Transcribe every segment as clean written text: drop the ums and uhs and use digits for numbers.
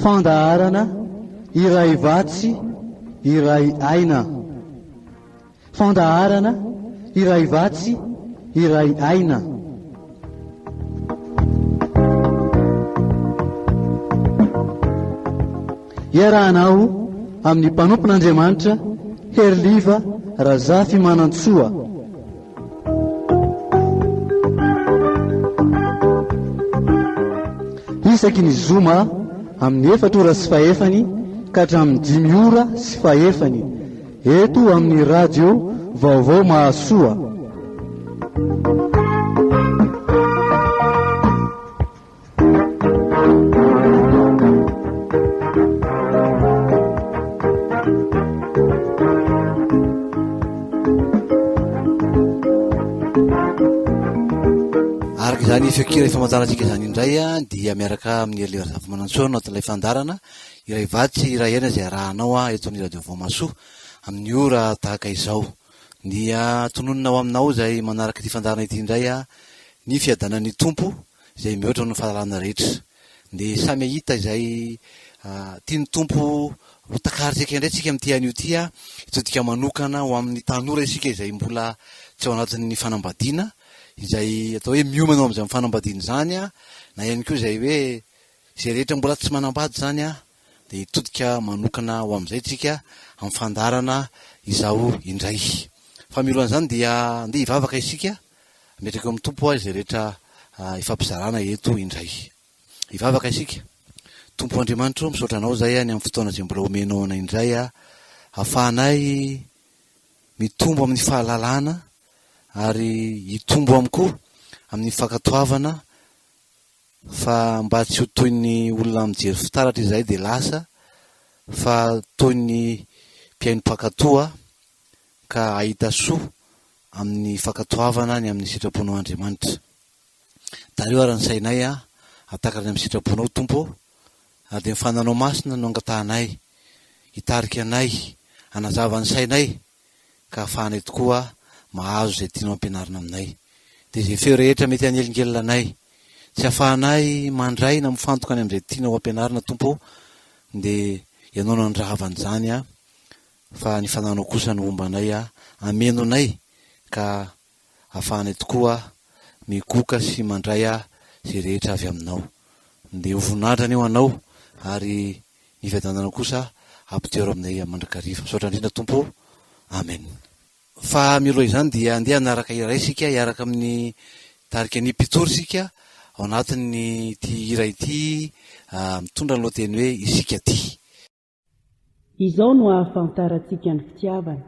Fandaharana iray vatsy iray aina. Fandaharana iray vatsy iray aina. Iarahanao amin'ny mpanompon'Andriamanitra Heriliva Razafimanantsoa. Isaky ny zoma amin'ny efatra ora sy fahefany ka hatramin'ny dimy ora sy fahefany eto amin'ny radio Vaovao Mahasoa. Araka izany feon-kira efa mantarantsika izany indray dia miaraka amin'ny Herliva Razafimanantsoa anatin'ilay fandaharana iray vatsy iray aina izay arahanao eto amin'ny Radio Voamasoa amin'ny ora tahaka izao. Ny tononina ho aminao izay manaraka ity fandaharana ity indray ny fiadanan'ny Tompo izay mihoatra noho ny fahalalana rehetra. Dia samy hahita izay tian'ny Tompo ho takarintsika indray tsika amin'ity anio ity, hitodika manokana ho amin'ny tanora isika izay mbola tsy ao anatin'ny fanambadiana, izay atao hoe miomana ho amin'izany fanambadiana izany, na ihany koa izay hoe izay rehetra mbola tsy manambady izany dia hitodika manokana ho amin'izay tsika amin'ny fandaharana izao indray. Fa mialohan'izany dia andeha hivavaka isika. Ametraka eo amin'ny Tompo aho izay rehetra ifampizarana eto indray. Hivavaka isika. Tompo Andriamanitra ô, misaotra Anao izahay ny amin'ny fotoana izay mbola omenao anay indray ahafahanay mitombo amin'ny fahalalana ary hitombo aminy koa amin'ny fankatoavana fa mba tsy ho toy ny olona mijery fitaratra izahay dia lasa fa toy ny mpihaino mpankatoa ka hahita soa amin'ny fankatoavana ny amin'ny sitraponao Andriamanitra. Tariho ary ny sainay hahatakatra ny amin'ny sitraponao Tompo ô, ary dia ny fananao masina no angatahanay hitarika anay, hanazava ny sainay ka hahafahanay tokoa mahazo izay tianao ampianarina aminay. Dia izay feo rehetra mety hanelingelina anay, tsy hahafahanay mandray na mifantoka any amin'izay tianao ampianarina Tompo ô, dia Ianao no handrava an'izany fa ny fananao kosa no homba anay hameno anay ka afahanay tokoa migoka sy mandray izay rehetra avy aminao. Dia ho voninahitra anie ho anao ary ny fiadananao kosa ampidero aminay mandrakariva. Misaotra indrindra Tompo ô. Amen. Fa mialoha izany dia andeha hanaraka iray isika hiaraka amin'ny tarika ny mpitory isika ao anatin'ity hira ity mitondra ny lohateny hoe Isika tia. Izao no ahafantarantsika ny fitiavana,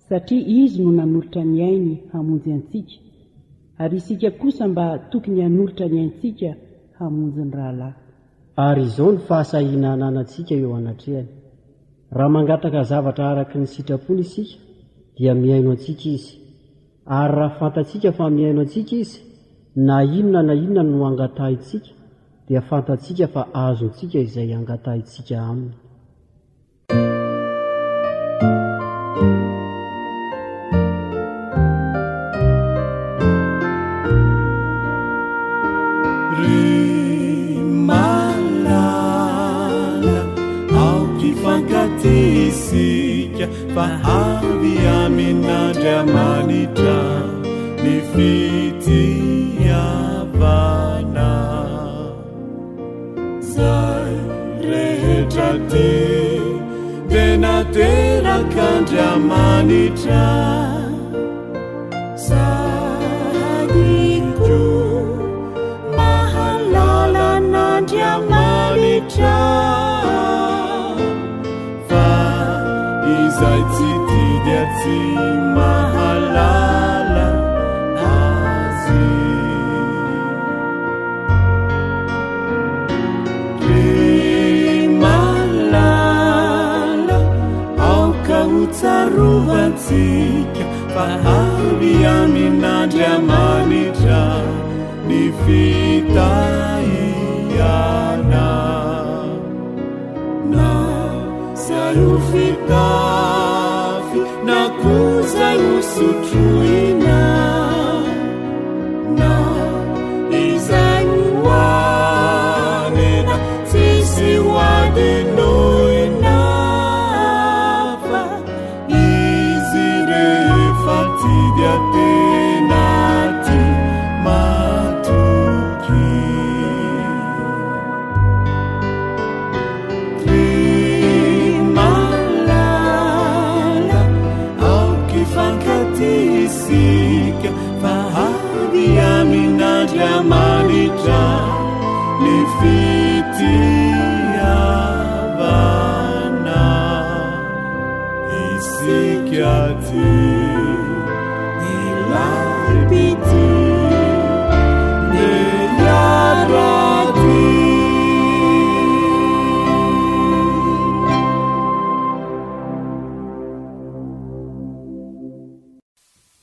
satria Izy no nanolotra ny ainy hamonjy antsika, ary isika kosa mba tokony hanolotra ny aintsika hamonjy ny rahalahy. Ary izao no fahasahiana ananantsika eo anatrehany, Raha mangataka zavatra araka ny sitrapony isika, dia mihaino antsika Izy. Ary raha fantatsika fa mihaino antsika Izy, na inona na inona no angatahintsika, dia fantatsika fa azontsika izay angatahintsika Aminy. Ry malala, aoka hifankatia isika fa avy amin'Andriamanitra ny fitiavana. Zay rehetra tia dia naterak'Andriamanitra. Sady koa mahalala an'Andriamanitra. Fa izay tsy tia dia tsy mahalala Azy. Ry malala, aoka ho tsarovantsika fa avy amin'Andriamanitra ny fitahiana. Na zay ho fitafy na koa zay ho sotroina na izay ho hanina tsisy ho adinoina. aty ilay mpitia ndeha hiara-dia.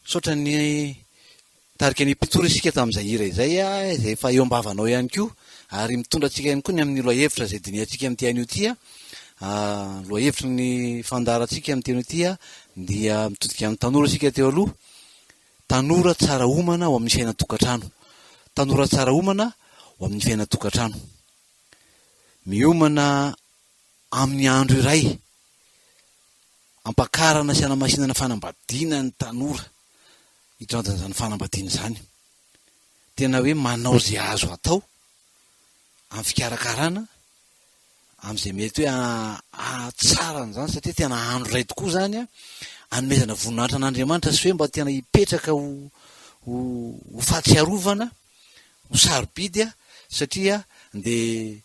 Misaotra ny tarika ny mpitory isika tamin'izay hira izay, izay efa eo am-bavanao ihany koa, ary mitondra antsika ihany koa ny amin'ny lohahevitra izay dinihantsika amin'ity anio ity. Lohahevitry ny fandaharantsika amin'ity anio ity dia mitodika amin'ny tanora isika teo aloha. Tanora tsara homana ho amin'ny fiainan-tokantrano. Tanora tsara homana ho amin'ny fiainan-tokantrano. Miomana amin'ny andro iray Ampakarana sy anamasinana fanambadiana ny tanora hidranjana izany fanambadiana izany. Tena hoe manao izay azo atao amin'ny fikarakarana, amin'izay mety hoe hahatsara an'izany satria tena andro iray tokoa izany hanomezana voninahitra an'Andriamanitra sy hoe mba tena hipetraka ho ho fahatsiarovana, ho sarobidy satria dia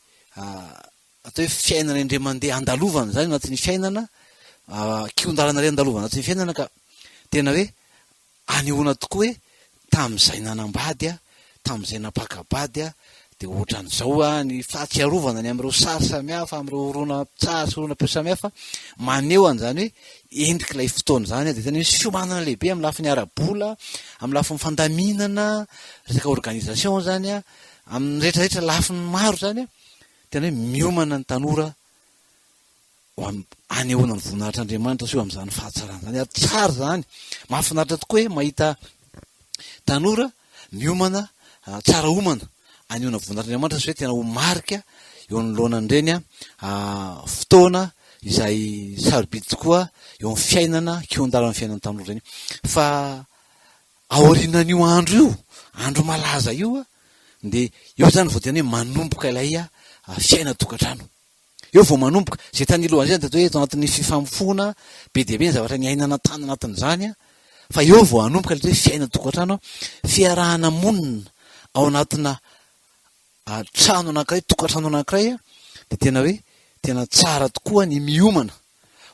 atao hoe fiainana indray mandeha andalovana izany anatin'ny fiainana, kihon-dalana iray andalovana anatin'ny fiainana ka tena hoe anehoana tokoa hoe tamin'izay nanambady aho, tamin'izay nampaka-bady aho, dia ohatran'izao aho, ny fahatsiarovana ny amin'ireo sary samihafa, amin'ireo horonantsary sy horonam-peo samihafa, maneho an'izany hoe endrik'ilay fotoana izany, dia tena misy fiomanana lehibe amin'ny lafiny ara-bola, amin'ny lafiny fandaminana, resaka organisation izany, amin'ny rehetrarehetra lafiny maro izany. Tena hoe miomana ny tanora ho am- hanehoana ny voninahitr'Andriamanitra sy ho amin'izany fahatsarana izany. Ary tsara izany. Mahafinaritra tokoa hoe mahita tanora miomana, tsara omana hanehoana voninahitr'Andriamanitra sy hoe tena ho marika eo anoloanan'ireny fotoana izay sarobidy tokoa eo amin'ny fiainana, kihon-dalan'ny fiainan'ny tanora ireny. Fa Aorianan'io andro io, andro malaza io, dia eo izany vao tena hoe manomboka ilay fiainan-tokantrano. Eo vao manomboka. Izay tany alohan'izay dia atao hoe eto anatin'ny fifamofoana, be dia be ny zavatra niainana tany anatin'izany, fa eo vao hanomboka ilay hoe fiainan-tokantrano, fiarahana monina ao anatina trano anankiray, tokantrano anankiray, dia tena hoe tena tsara tokoa ny miomana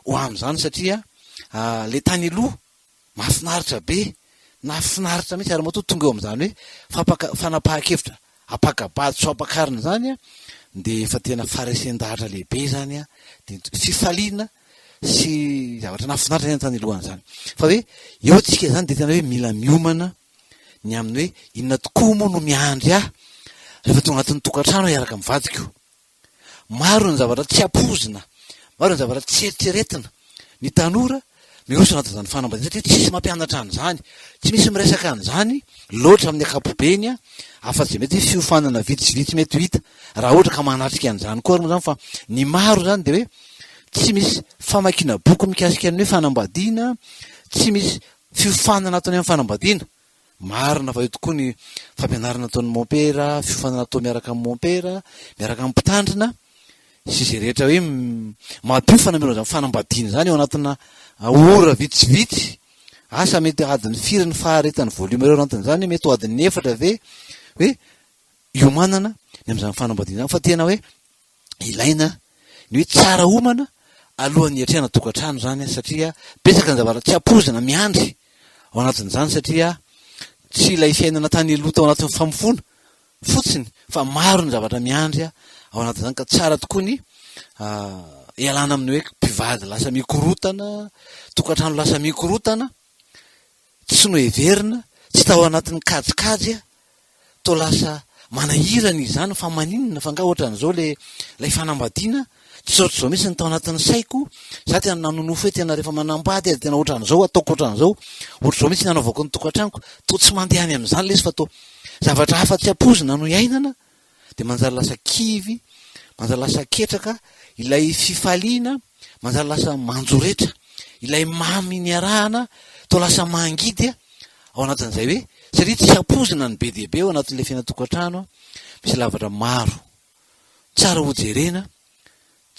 ho amin'izany satria ilay tany aloha Mahafinaritra be, nahafinaritra mihitsy ary matoa tonga eo amin'izany hoe fampaka- fanapahan-kevitra hampaka-bady sy ho ampakarina izany an, dia efa tena faharesen-dahatra lehibe izany an, dia fifaliana sy zavatra nahafinaritra izany tany alohan'izany. Fa hoe eo tsika izany dia tena hoe mila miomana ny amin'ny hoe inona tokoa moa no miandry ahy rehefa tonga anatin'ny tokantrano aho hiaraka amin'ny vadiko. Maro ny zavatra tsy ampoizina, maro ny zavatra tsy eritreretina. Ny tanora miroso anatin'izany fanambadiana satria tsisy mampianatra an'izany, tsy misy miresaka an'izany loatra amin'ny ankapobeny afa-tsy izay mety hoe fiofanana vitsivitsy mety ho hita raha ohatra ka manatrika an'izany koa ary moa izany fa ny maro izany dia hoe tsy misy famakiana boky mikasika ny hoe fanambadiana, tsy misy fiofanana ataony amin'ny fanambadiana. Marina fa eo tokoa ny fampianarana ataon'ny mompera, fiofanana atao miaraka amin'ny mompera, miaraka amin'ny mpitandrina, sy izay rehetra hoe mampiofana mialoha izany fanambadiana izany ao anatina ora vitsivitsy, asa mety adiny firy ny faharetan'ny volume ireo anatin'izany, mety ho adiny efatra ve hoe iomanana ny amin'izany fanambadiana izany, fa tena hoe ilaina ny hoe tsara homana alohan'ny hiatrehana tokantrano izany satria betsaka ny zavatra tsy ampoizina miandry ao anatin'izany satria tsy ilay fiainana tany aloha tao anatin'ny famofoana fotsiny fa maro ny zavatra miandry ao anatin'izany ka tsara tokoa ny ialana amin'ny hoe mpivady lasa mikorotana, tokantrano lasa mikorotana, tsy noheverina, tsy tao anatin'ny kajikajy toa lasa manahirana izany fa maninona fa nga ohatran'izao le lay fanambadiana tsy ohatr'izao mihitsy ny tao anatin'ny saiko za tena nanonofy hoe tena rehefa manambady aza tena ohatran'izao ataoko ohatran'izao ohatr'izao mihitsy ny hanaovako ny tokantranoko toa tsy mandeha any amin'izany le izy fa toa zavatra hafa tsy ampoizina no iainana dia manjary lasa kivy manjary lasa ketraka ilay fifaliana manjary lasa manjoretra ilay mamy niarahana toa lasa mangidy ao anatin'izay hoe satria tsy ampoizina ny be dia be ao anatin'ilay fiainan-tokantrano, misy lavatra maro tsara ho jerena,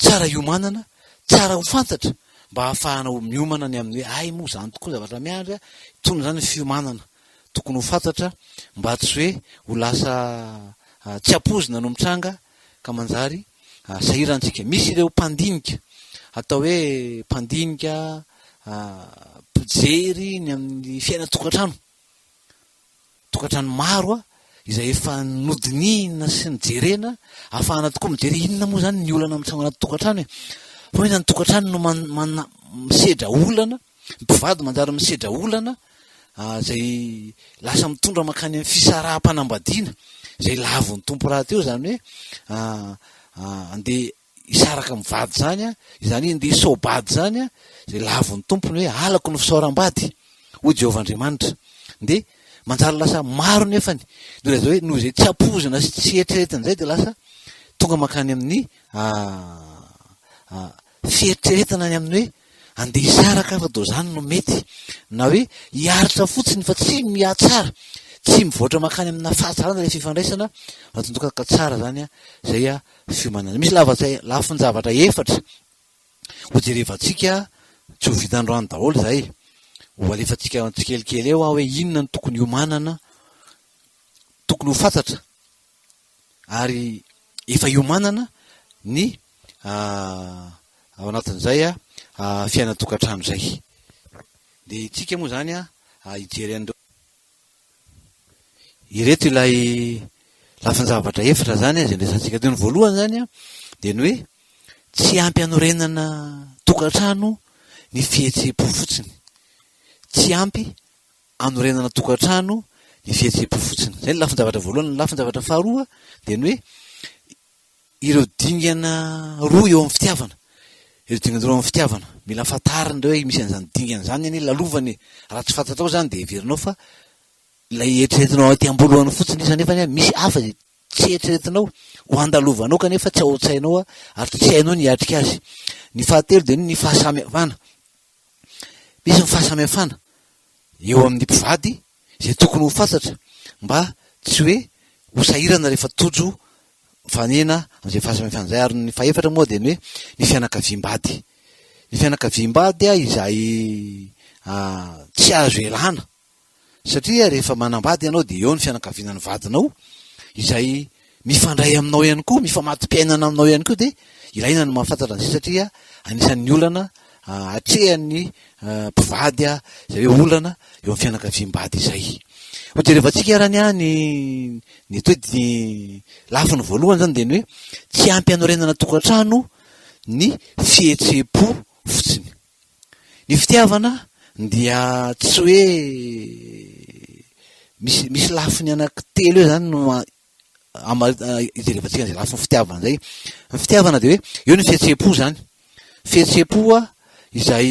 tsara hiomanana, tsara ho fantatra mba hahafahana ho miomana ny amin'ny hoe hay moa izany tokoa zavatra miandry a, itony izany ny fiomanana tokony ho fantatra mba tsy hoe ho lasa tsy ampoizina no mitranga ka manjary sahirana antsika. Misy ireo mpandinika, atao hoe mpandinika. mpijery ny amin'ny fiainan-tokantrano. Tokantrano maro izay efa nodinihina sy nojerena, ahafahana tokoa mijery inona moa izany ny olana mitranga anaty tokantrano e. Fa hoe izany tokantrano no man- misedra olana, mpivady manjary misedra olana izay lasa mitondra mankany amin'ny fisaraham-panambadiana, izay lavin'ny Tompo rahateo izany hoe andeha hisaraka amin'ny vady izany an, izany hoe andeha hisao-bady izany an, izay lavin'ny Tompo ny hoe halako ny fisaoram-bady, hoy Jehovah Andriamanitra. Dia manjary lasa maro nefany, noho izay hoe noho izay tsy ampoizina sy tsy eritreretina izay dia lasa tonga mankany amin'ny fieritreretana ny amin'ny hoe andeha hisaraka fa toa izany no mety, na hoe hiaritra fotsiny fa tsy mihatsara, tsy mivoatra mankany amina fahatsarana ilay fifandraisana, fa tontoka ka tsara izany an, izay an fiomanana. Misy lava-tsa- lafin-javatra efatra hojerevantsika, tsy ho vita androany daholo izay, ho alefantsika tsikelikely eo aho hoe inona no tokony hiomanana, tokony ho fantatra ary efa hiomanana ny ao anatin'izay fiainan-tokantrano izay. Dia isika moa izany hijery an'ireo. Ireto ilay lafin-javatra efatra izany izay resahantsika teo. Ny voalohany izany dia ny hoe tsy ampy hanorenana tokantrano ny fihetseham-po fotsiny. Tsy ampy hanorenana tokantrano ny fihetseham-po fotsiny. Izay ny lafin-javatra voalohany. Ny lafin-javatra faharoa dia ny hoe ireo dingana roa eo amin'ny fitiavana. Ireo dingana roa amin'ny fitiavana. Mila fantarina ireo hoe misy an'izany dingana izany anie lalovana e. Raha tsy fantatrao izany dia heverinao fa ilay eritreretinao aty am-boalohany fotsiny izy nefa anie misy hafa izay tsy eritreretinao ho andalovanao kanefa tsy ao an-tsainao ary tsy hainao ny hiatrika azy. Ny fahatelo dia ny fahasamihafana. Misy ny fahasamihafana eo amin'ny mpivady izay tokony ho fantatra mba tsy hoe ho sahirana rehefa tojo mifanena amin'izay fahasamihafana izay. Ary ny fahefatra moa dia ny hoe ny fianakaviam-bady. Ny fianakaviam-bady izay tsy azo ialana satria rehefa manambady ianao dia eo ny fianakaviana ny vadinao izay mifandray aminao ihany koa, mifamato-piainana aminao ihany koa dia ilaina ny mahafantatra an'izay satria anisan'ny olana atrehan'ny mpivady izay hoe olana eo amin'ny fianakaviam-bady izay. Ho jerevantsika ary ny ny ny atao hoe ny lafiny voalohany izany dia ny hoe tsy ampy hanorenana tokantrano ny fihetseham-po fotsiny. Ny fitiavana dia tsy hoe misy misy lafiny anankitelo eo izany no hijerevantsika an'izay lafiny fitiavana izay. Ny fitiavana dia hoe eo ny fihetseham-po izany. Fihetseham-po izay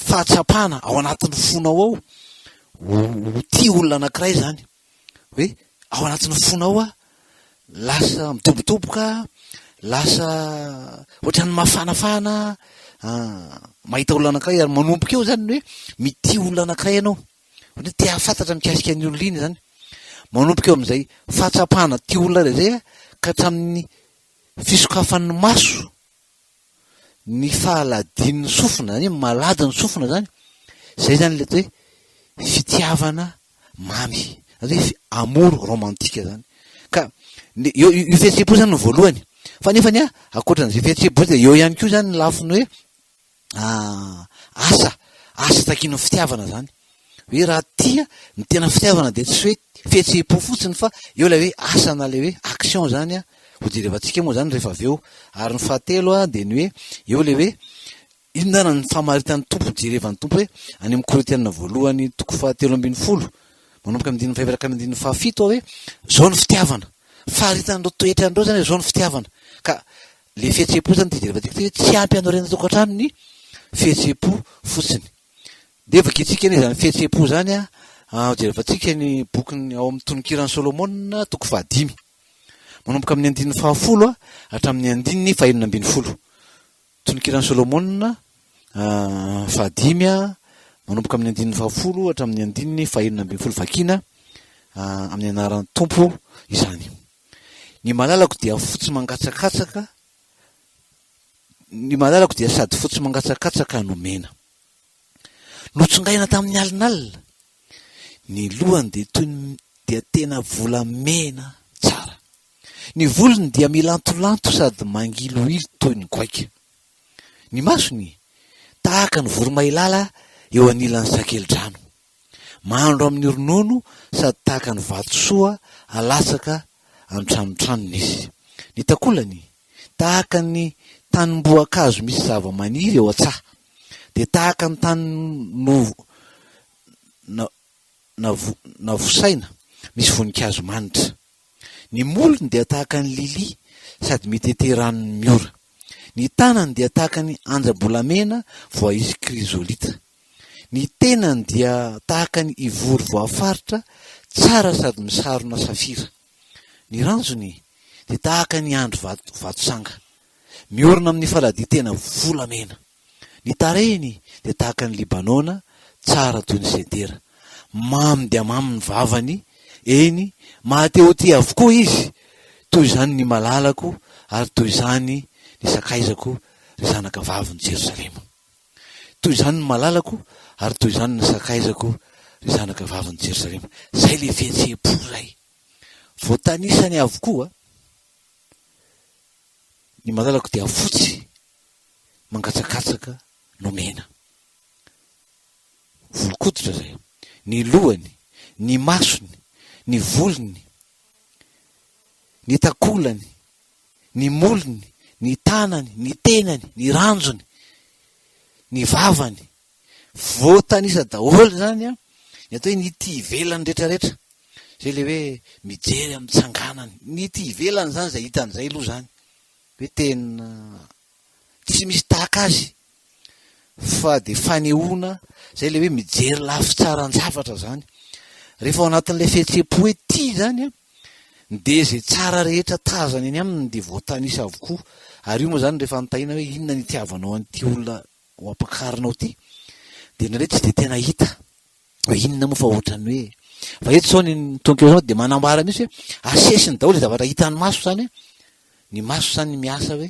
fahatsapana ao anatin'ny fonao ao ho tia olona anankiray izany. Hoe ao anatin'ny fonao ao lasa midobodoboka, lasa ohatran'ny mafanafana, mahita olona anankiray ary manomboka eo izany ny hoe mitia olona anankiray ianao. Ohatra hoe te hahafantatra mikasika an'iny olona iny izany. Manomboka eo amin'izay fahatsapana tia olona iray izay ka hatramin'ny fisokafan'ny maso, ny fahaladian'ny sofina, izany hoe malady ny sofina izany, izay izany ilay atao hoe fitiavana mamy, izany hoe amour romantique izany. Ka ny eo io fihetseham-po izany no voalohany. Fa nefany an, ankoatran'izay fihetseham-po izay dia eo ihany koa izany ny lafiny hoe asa, asa takian'ny fitiavana zany. Hoe raha tia, ny tena fitiavana dia tsy hoe fihetseham-po fotsiny fa eo ilay hoe asa na ilay hoe action zany an, ho jerevantsika moa zany rehefa avy eo. Ary ny fahatelo an, dia ny hoe eo ilay hoe inona ary ny famaritan'ny Tompo, jerevan'ny Tompo hoe any amin'ny Korintiana voalohany toko fahatelo ambinifolo, manomboka amin'ny andininy fahefatra ka amin'ny andininy fahafito hoe zao ny fitiavana. Faritan'ireo toetra ireo zany hoe zao ny fitiavana. Ka Le fihetseham-po zany ty jerevantsika ty hoe tsy ampy hanorenana tokantrano ny fihetseham-po fotsiny. Ndeha vakintsika anie izany fihetseham-po izany a, jerevantsika ny bokiny ao amin'ny Tononkiran'i Solomona toko fahadimy. Manomboka amin'ny andininy fahafolo hatramin'ny andininy fahenina ambin'ny folo. Tononkiran'i Solomona fahadimy manomboka amin'ny andininy fahafolo hatramin'ny andininy fahenina ambin'ny folo vakiana amin'ny anaran'ny Tompo izany. Ny malalako dia fotsy mangatsakatsaka, ny malalako dia sady fotsy mangatsakatsaka no mena. Notsongaina tamin'ny alinalina, ny lohany dia toy ny dia tena volamena tsara. Ny volony dia milantolanto sady mangilohilo toy ny goaika. Ny masony tahaka ny voromailala eo anilan'ny sakelidrano. Mandro amin'ny ronono sady tahaka ny vatosoa alatsaka an-tranotranony izy. Ny takolany tahaka ny tanim-boankazo misy zavamaniry eo an-tsaha, dia tahaka ny tany navosaina misy voninkazo manitra. Ny molony dia tahaka ny lilia sady mitete ranon'ny miora. Ny tanany dia tahaka ny anja-bolamena voaisy krizolita. Ny tenany dia tahaka ny ivory voafaritra tsara sady misarona safira. Ny ranjony dia tahaka ny andry vato vatosanga, miorina amin'ny faladia tena volamena. Ny tarehiny dia tahaka ny Libanona, tsara toy ny sedera. Mamy dia mamy ny vavany, eny, mahate ho tia avokoa izy, toy izany ny malalako ary toy izany ny sakaizako, ry zanaka vavin'i Jerosalema. Toy izany ny malalako ary toy izany ny sakaizako, ry zanaka vavin'i Jerosalema. Izay ilay fihetseham-po izay. Voatanisany avokoa ny malalako dia fotsy mangatsakatsaka no mena. Volon-koditra izay. Ny lohany, ny masony, ny volony, ny takolany, ny molony, ny tanany, ny tenany, ny ranjony, ny vavany. Voatanisa daholo izany an, ny atao hoe ny ity ivelany rehetra rehetra. Izay ilay hoe mijery amin'ny tsanganany. Ny ety ivelany izany izay hitany izay aloha izany. Hoe tena tsy misy tahaka azy fa dia fanehoana izay ilay hoe mijery lafy tsaran-javatra izany. Rehefa ao anatin'ilay fihetseham-po hoe tia izany an, dia izay tsara rehetra tazana eny aminy dia voatanisa avokoa. Ary io moa izany rehefa anontaniana hoe inona ny itiavanao an'ity olona ho ampakarinao ity, dia indraindray tsy dia tena hita hoe inona moa fa ohatran'ny hoe fa eto izao ny tononkira izao dia manambara mihitsy hoe asesiny daholo izay zavatra hitan'ny maso izany an, ny maso izany miasa hoe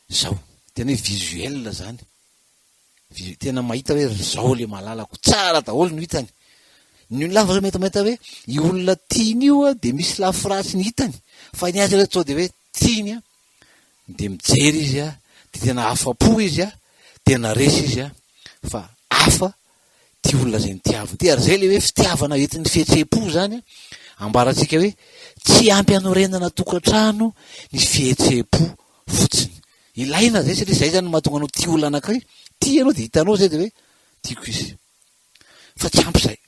zao, tena hoe visuel izany. Tena mahita hoe ry zao le malalako, tsara daholo no hitany. Ny olona hafa zao mety mahita hoe io olona tiany io dia misy lafy ratsy ny hitany, fa ny azy aloha sao dia hoe tiany an, dia mijery izy an, dia tena afa-po izy an, tena resy izy an, fa hafa ity olona izay nitiaviny ity. Ary izay ilay hoe fitiavana entin'ny fihetseham-po izany an, ambarantsika hoe tsy ampy hanorenana tokantrano ny fihetseham-po fotsiny. Ilaina izay satria izay izany no mahatonga anao tia olona anankiray, tia ianao dia hitanao izay dia hoe tiako izy. Fa tsy ampy izay.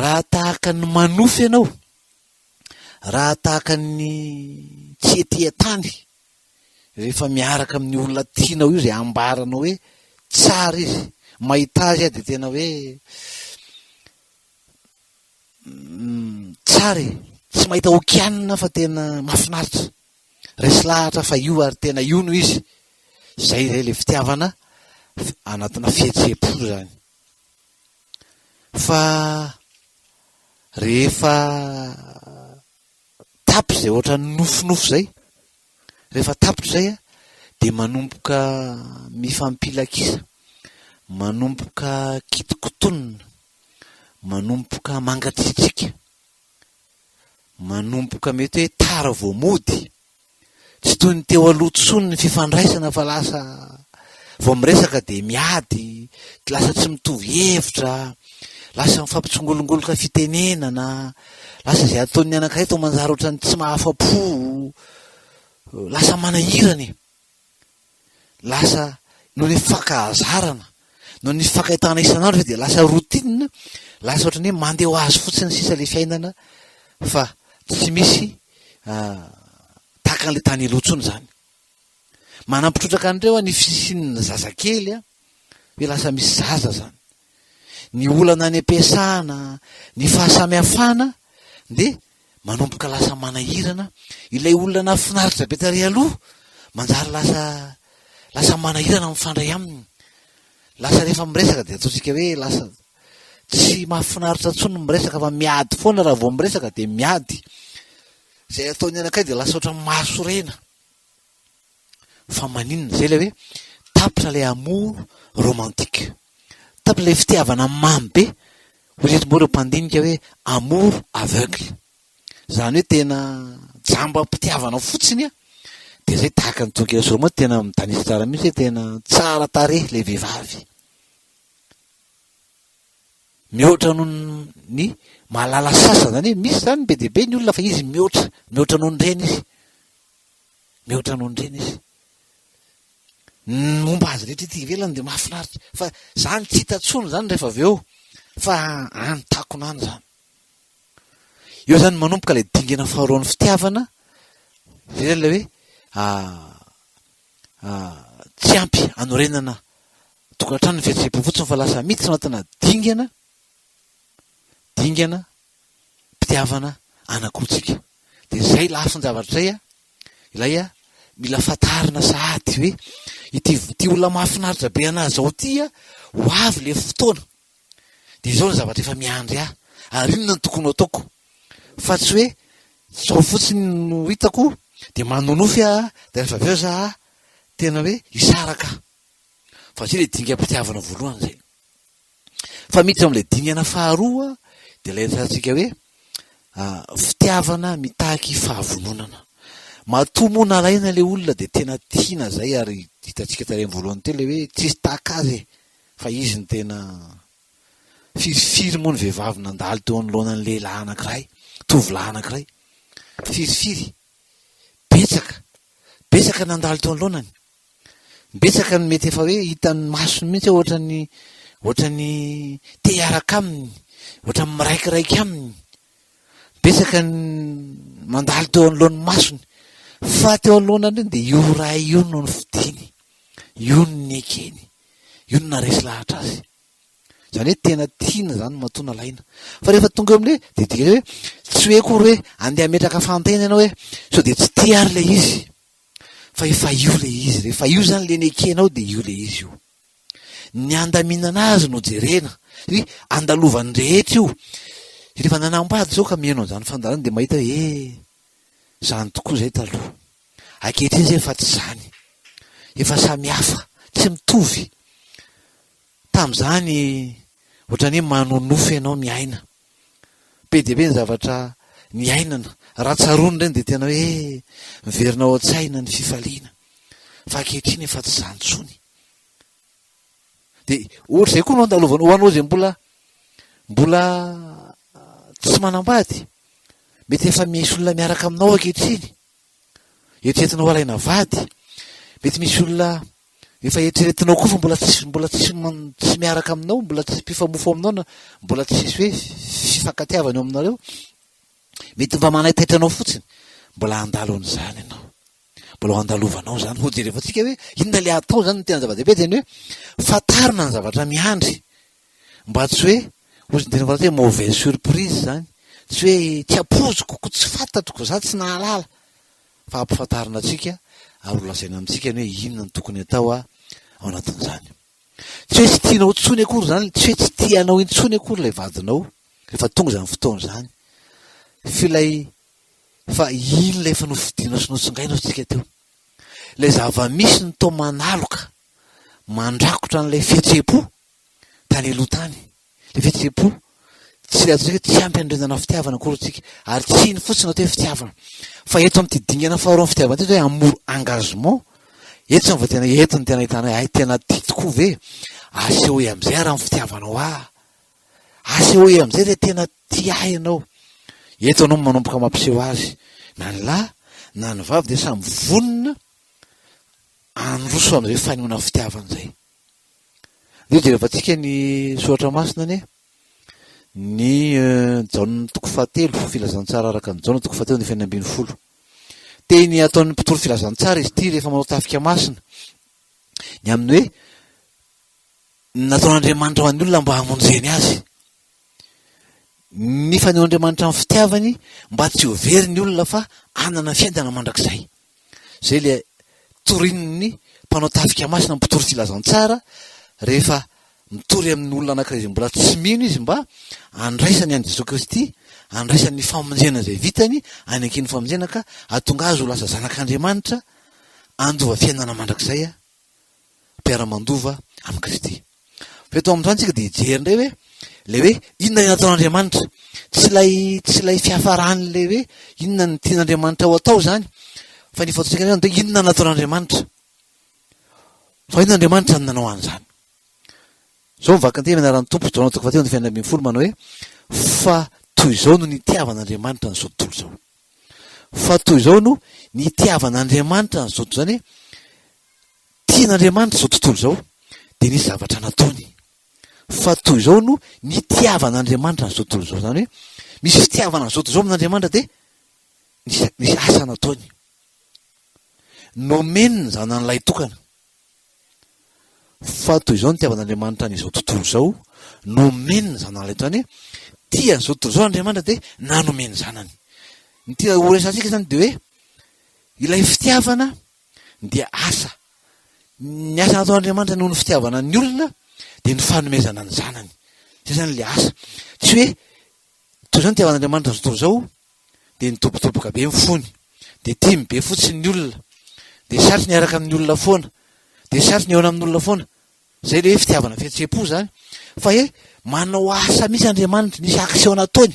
Raha tahaka ny manofy ianao, raha tahaka ny tsy ety an-tany, rehefa miaraka amin'ny olona tianao io izay ambaranao hoe tsara izy, mahita azy aho dia tena hoe tsara e, tsy mahita hokianina fa tena mahafinaritra. Resy lahatra fa io ary tena io no izy. Zay zay le fitiavana anatina fihetseham-po zany. Fa rehefa tapitra zay ohatran'ny nofinofy zay, rehefa tapitra zay a, de manomboka mifampila kisa, manomboka kitokotonina, manomboka mangatsiatsiaka. Manomboka mety hoe tara vao mody. Tsy toy ny teo aloha intsony ny fifandraisana fa lasa vao miresaka dia miady, lasa tsy mitovy hevitra, lasa mifampitsongolongoloka fitenenana, lasa izay ataon'ny anankiray toa manjary ohatran'ny tsy mahafa-po, lasa manahirana e. Lasa noho ny fankahazarana, noho ny fankahitana isan'andro dia lasa routine, lasa ohatran'ny hoe mandeha ho azy fotsiny sisa ilay fiainana fa tsy misy tahaka an'ilay tany aloha intsony izany. Manampy trotraka an'ireo ny fisian'ny zazakely hoe lasa misy zaza izany. Ny olana any am-piasana, ny fahasamihafana dia manomboka lasa manahirana ilay olona nahafinaritra be tary aloha, manjary lasa lasa manahirana mifandray aminy. Lasa rehefa miresaka dia ataontsika hoe lasa tsy mahafinaritra intsony ny miresaka fa miady foana raha vao miresaka dia miady. Izay ataon'ny anankiray dia lasa ohatran'ny mahasorena. Fa maninona? Izay ilay hoe tapitra ilay amour romantique. Tapitra ilay fitiavana mamy be. Hoy ireto moa ireo mpandinika hoe amour aveugle. Izany hoe tena jambam-pitiavana fotsiny an. Dia zay tahaka ny tononkira Solomona tena mitanisa tsara mihitsy hoe tena tsara tarehy ilay vehivavy. Mihoatra noho ny mahalala sasany zany hoe misy zany be dia be ny olona fa izy mihoatra, mihoatra noho ny reny izy. Mihoatra noho ny reny izy. Ny momba azy rehetra ety ivelany dia mahafinaritra fa zany tsy hita tsony zany rehefa avy eo fa any takona any zany. Eo zany manomboka ilay dingana faharoan'ny fitiavana, zay zany ilay hoe tsy ampy anorenana tokantrano ny fihetseham-po fotsiny fa lasa miditra anatina dingana, dingana mpitiavana anankiroa tsika. Dia zay lafin-javatra zay a, ilay a mila fantarina sahady hoe ity ity olona mahafinaritra be anahy zao ity a, ho avy le fotoana. Dia izao ny zavatra efa miandry ahy ary inona no tokony ho ataoko fa tsy hoe izao fotsiny no hitako dia manonofy aho dia rehefa avy eo za tena hoe hisaraka aho. Fa zay ilay dingam-pitiavana voalohany izay. Fa miditra amin'ilay dingana faharoa dia ilay resahantsika hoe fitiavana mitaky fahavononana. Matoa moa nalaina ilay olona dia tena tiana izay ary hitantsika tary amin'ny voalohany teo ilay hoe tsisy tahaka azy e. Fa izy no tena Firifiry moa ny vehivavy nandalo teo anoloanan'ny lehilahy anankiray, tovolahy anankiray? Firifiry? Betsaka. Betsaka nandalo teo anoloanany. Betsaka ny mety efa hoe hitan'ny masony mihitsy hoe ohatran'ny ohatran'ny te hiaraka aminy, ohatran'ny miraikiraiky aminy. Betsaka ny mandalo teo anoloan'ny masony. Fa teo anoloanany iny dia io ray io no nofidiny. Io no nekeny. Io no naharesy lahatra azy. Izany hoe tena tiana izany matoa nalaina. Fa rehefa tonga eo amin'ilay dia dikany hoe tsy hoe akory hoe andeha hametraka fanontaniana ianao hoe sao dia tsy tia ary ilay izy. Fa efa io ilay izy. Rehefa io izany ilay nekenao dia io ilay izy io. Ny andaminana azy no jerena. Hoe andalovan'ny rehetra io. Rehefa nanambady izao ka mihaino an'izany fandaharana dia mahita hoe eh, izany tokoa izay taloha. Ankehitriny izay efa tsy izany. Efa samy hafa, tsy mitovy. Tamin'izany ohatran'ny hoe manonofy ianao miaina. Be dia be ny zavatra niainana. Raha tsaroana ireny dia tena hoe miverina ao an-tsaina ny fifaliana. Fa ankehitriny efa tsy izany intsony. Dia ohatr'izay koa no andalovana ho anao izay mbola mbola tsy manambady. Mety efa misy olona miaraka aminao ankehitriny. Eritreretinao halaina vady. Mety misy olona efa eritreretinao koa fa mbola tsy mbola tsy tsy miaraka aminao, mbola tsy mpifamofo aminao na mbola tsisy hoe fifankatiavana eo aminareo. Mety mba manaitaitra anao fotsiny. Mbola handalo an'izany ianao. Mbola ho andalovanao izany. Ho jerevantsika hoe inona ilay atao izany ny tena zava-dehibe dia ny hoe fantarina ny zavatra miandry. Mba tsy hoe, hozy ny teny frantsay hoe mauvaise surprise izany. Tsy hoe tsy ampoiziko ko tsy fantatro ko za tsy nahalala. Fa ampifantarina antsika ary ho lazaina amintsika ny hoe inona no tokony atao ao anatin'izany. Tsy hoe tsy tianao intsony akory izany, tsy hoe tsy tia anao intsony akory ilay vadinao rehefa tonga izany fotoana izany. F'ilay fa iny ilay efa nofidinao sy notsongainao isika teo. Ilay zava-misy no toa manaloka, mandrakotra an'ilay fihetseham-po tany aloha tany. Ilay fihetseham-po tsy ilay ataontsika hoe tsy ampy anorenana fitiavana akory isika. Ary tsy iny fotsiny atao hoe fitiavana. Fa eto amin'ity dingana faharoa amin'ny fitiavana ity hoe amour engagement, eto izany vao tena eto no tena ahitana hoe hay tena tia tokoa ve? Asehoy amin'izay ary ny fitiavanao ahy. Asehoy amin'izay re tena tia ahy ianao. Eto ianao no manomboka mampiseho azy. Na ny lahy na ny vavy dia samy vonona handroso amin'izay fanehoana fitiavana izay. Andeha hojerevantsika ny soratra masina anie. Ny eh, Jaona toko fahatelo, filazantsara araka ny Jaona toko fahatelo ny 16. Teny ataon'ny mpitory filazantsara izy ity rehefa manao tafika masina. Ny amin'ny hoe Nataon'Andriamanitra ho an'ny olona mba hamonjeny azy. Ny fanehoan'Andriamanitra ny fitiavany mba tsy ho very ny olona fa hanana fiainana mandrakizay. Izay ilay torin'ny mpanao tafika masina mpitory filazantsara rehefa mitory amin'ny olona anankiray izay mbola tsy mino izy mba handraisany an'i Jesoa Kristy, handraisany ny famonjena izay vitany, any ankian'ny famonjena ka hahatonga azy ho lasa zanak'Andriamanitra, handova fiainana mandrakizay. mpiara-mandova amin'i Kristy. Fa eto amin'izany tsika dia hijery indray hoe ilay hoe inona ny nataon'Andriamanitra. Tsy ilay tsy ilay fiafaran'ilay hoe inona ny tian'Andriamanitra ho atao izany. Fa ny fantatsika izany dia inona nataon'Andriamanitra? Fa inona Andriamanitra no nanao an'izany? Izao mivaky ny teny amin'ny anaran'ny Tompo, Jaona toko fahatelo andininy fahenina 16 manao hoe fa toy izao no nitiavan'Andriamanitra an'izao tontolo izao. Fa toy izao no nitiavan'Andriamanitra an'izao tontolo izany hoe tian'Andriamanitra izao tontolo izao dia nisy zavatra nataony. Fa toy izao no nitiavan'Andriamanitra an'izao tontolo izao. Izany hoe misy fitiavana an'izao tontolo izao amin'Andriamanitra dia nisy nisy asa nataony. Nomeny ny zanany lahitokana. Fa toy izao nitiavan'Andriamanitra an'izao tontolo izao, nomeny ny zanany lahitokana. Izany hoe tia an'izao tontolo izao Andriamanitra dia nanome ny zanany. Ny tiana ho resahantsika izany dia hoe ilay fitiavana dia asa. Ny asa nataon'Andriamanitra noho ny fitiavana ny olona dia ny fanomezana ny zanany. Izay izany ilay asa. Tsy hoe toy izao ny itiavan'Andriamanitra an'izao tontolo izao dia nidobodoboka be ny fony, dia tiany be fotsiny ny olona, dia satriny hiaraka amin'ny olona foana, dia satriny hihaona amin'olona foana. Izay ilay hoe fitiavana fihetseham-po izany. Fa hoe manao asa mihitsy Andriamanitra, nisy action nataony,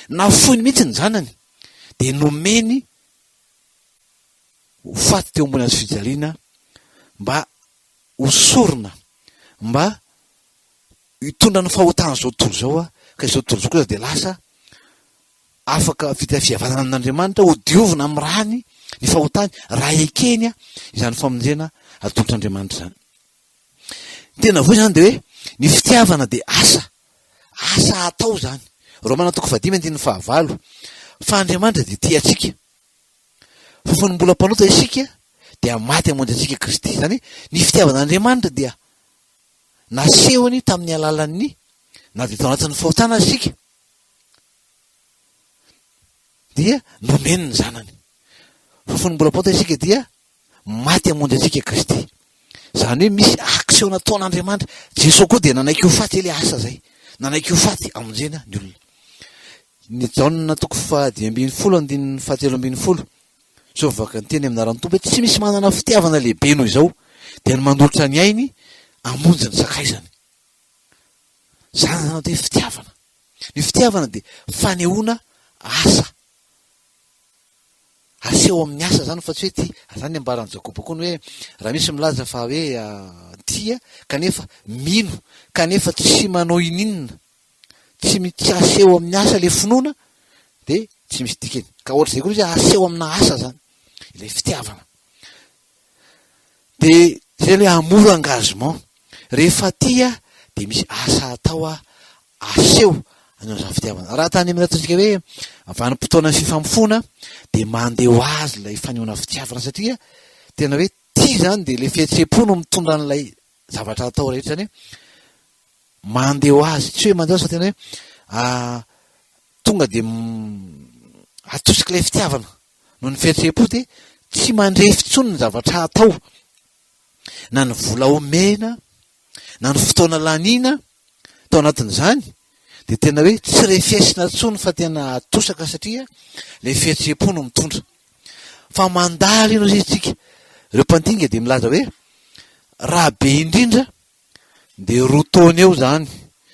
nafoiny mihitsy ny zanany, dia nomeny ho faty teo ambony hazo fijaliana mba ho sorona, mba hitondra ny fahotan'izao tontolo izao, ka izao tontolo izao kosa dia lasa afaka vita fihavanana amin'Andriamanitra, ho diovina amin'ny rany ny fahotany, raha ekeny izany famonjena atolotr'Andriamanitra izany. Ny tena voa izany dia hoe ny fitiavana dia asa, asa atao izany. Romana toko fahadimy andininy fahavalo, fa Andriamanitra dia tia antsika. Fa fony mbola mpanota isika dia maty hamonjy antsika Kristy. Izany hoe ny fitiavan'Andriamanitra dia nasehony tamin'ny alalan'ny na dia tao anatin'ny fahotana aza isika dia nomeny ny zanany. Fa fony mbola mpanota isika dia maty hamonjy antsika Kristy. Izany hoe misy action nataon'Andriamanitra. Jesoa koa dia nanaiky ho faty ilay asa izay. Nanaiky ho faty hamonjena ny olona. Ny Jaona toko faha-15 andininy faha-13, Sao vaka ny teny amin'ny anaran'ny Tompo hoe tsy misy manana fitiavana lehibe noho izao, dia ny manolotra ny ainy hamonjy ny sakaizany. Izany izany atao hoe fitiavana. Ny fitiavana dia fanehoana asa. Aseho amin'ny asa izany fa tsy hoe tia. Izany ny ambaran'i Jakoba koa ny hoe raha misy milaza fa hoe tia kanefa mino kanefa tsy manao ininona tsy tsy aseho amin'ny asa ilay finoana dia tsy misy dikany. Ka ohatr'izay koa izy aseho amina asa zany ilay fitiavana. Dia zay ilay amour engagement. Rehefa tia dia misy asa atao aseho an'izany fitiavana. Raha tany amin'ny ataontsika hoe vanim-potoanan'ny fifamofoana dia mandeha ho azy ilay fanehoana fitiavana satria tena hoe tia zany dia ilay fihetseham-po no mitondra an'ilay zavatra atao rehetra zany hoe mandeha ho azy, tsy hoe mandeha ho azy fa tena hoe tonga dia atosik'ilay fitiavana noho ny fihetseham-po dia tsy mandrefy intsony ny zavatra atao, na ny vola omena, na ny fotoana laniana tao anatin'izany dia tena hoe tsy refesina intsony fa tena atosaka satria ilay fihetseham-po no mitondra. Fa mandalo iny hoy isika, ireo mpandinika dia milaza hoe raha be indrindra Dia roa taona eo izany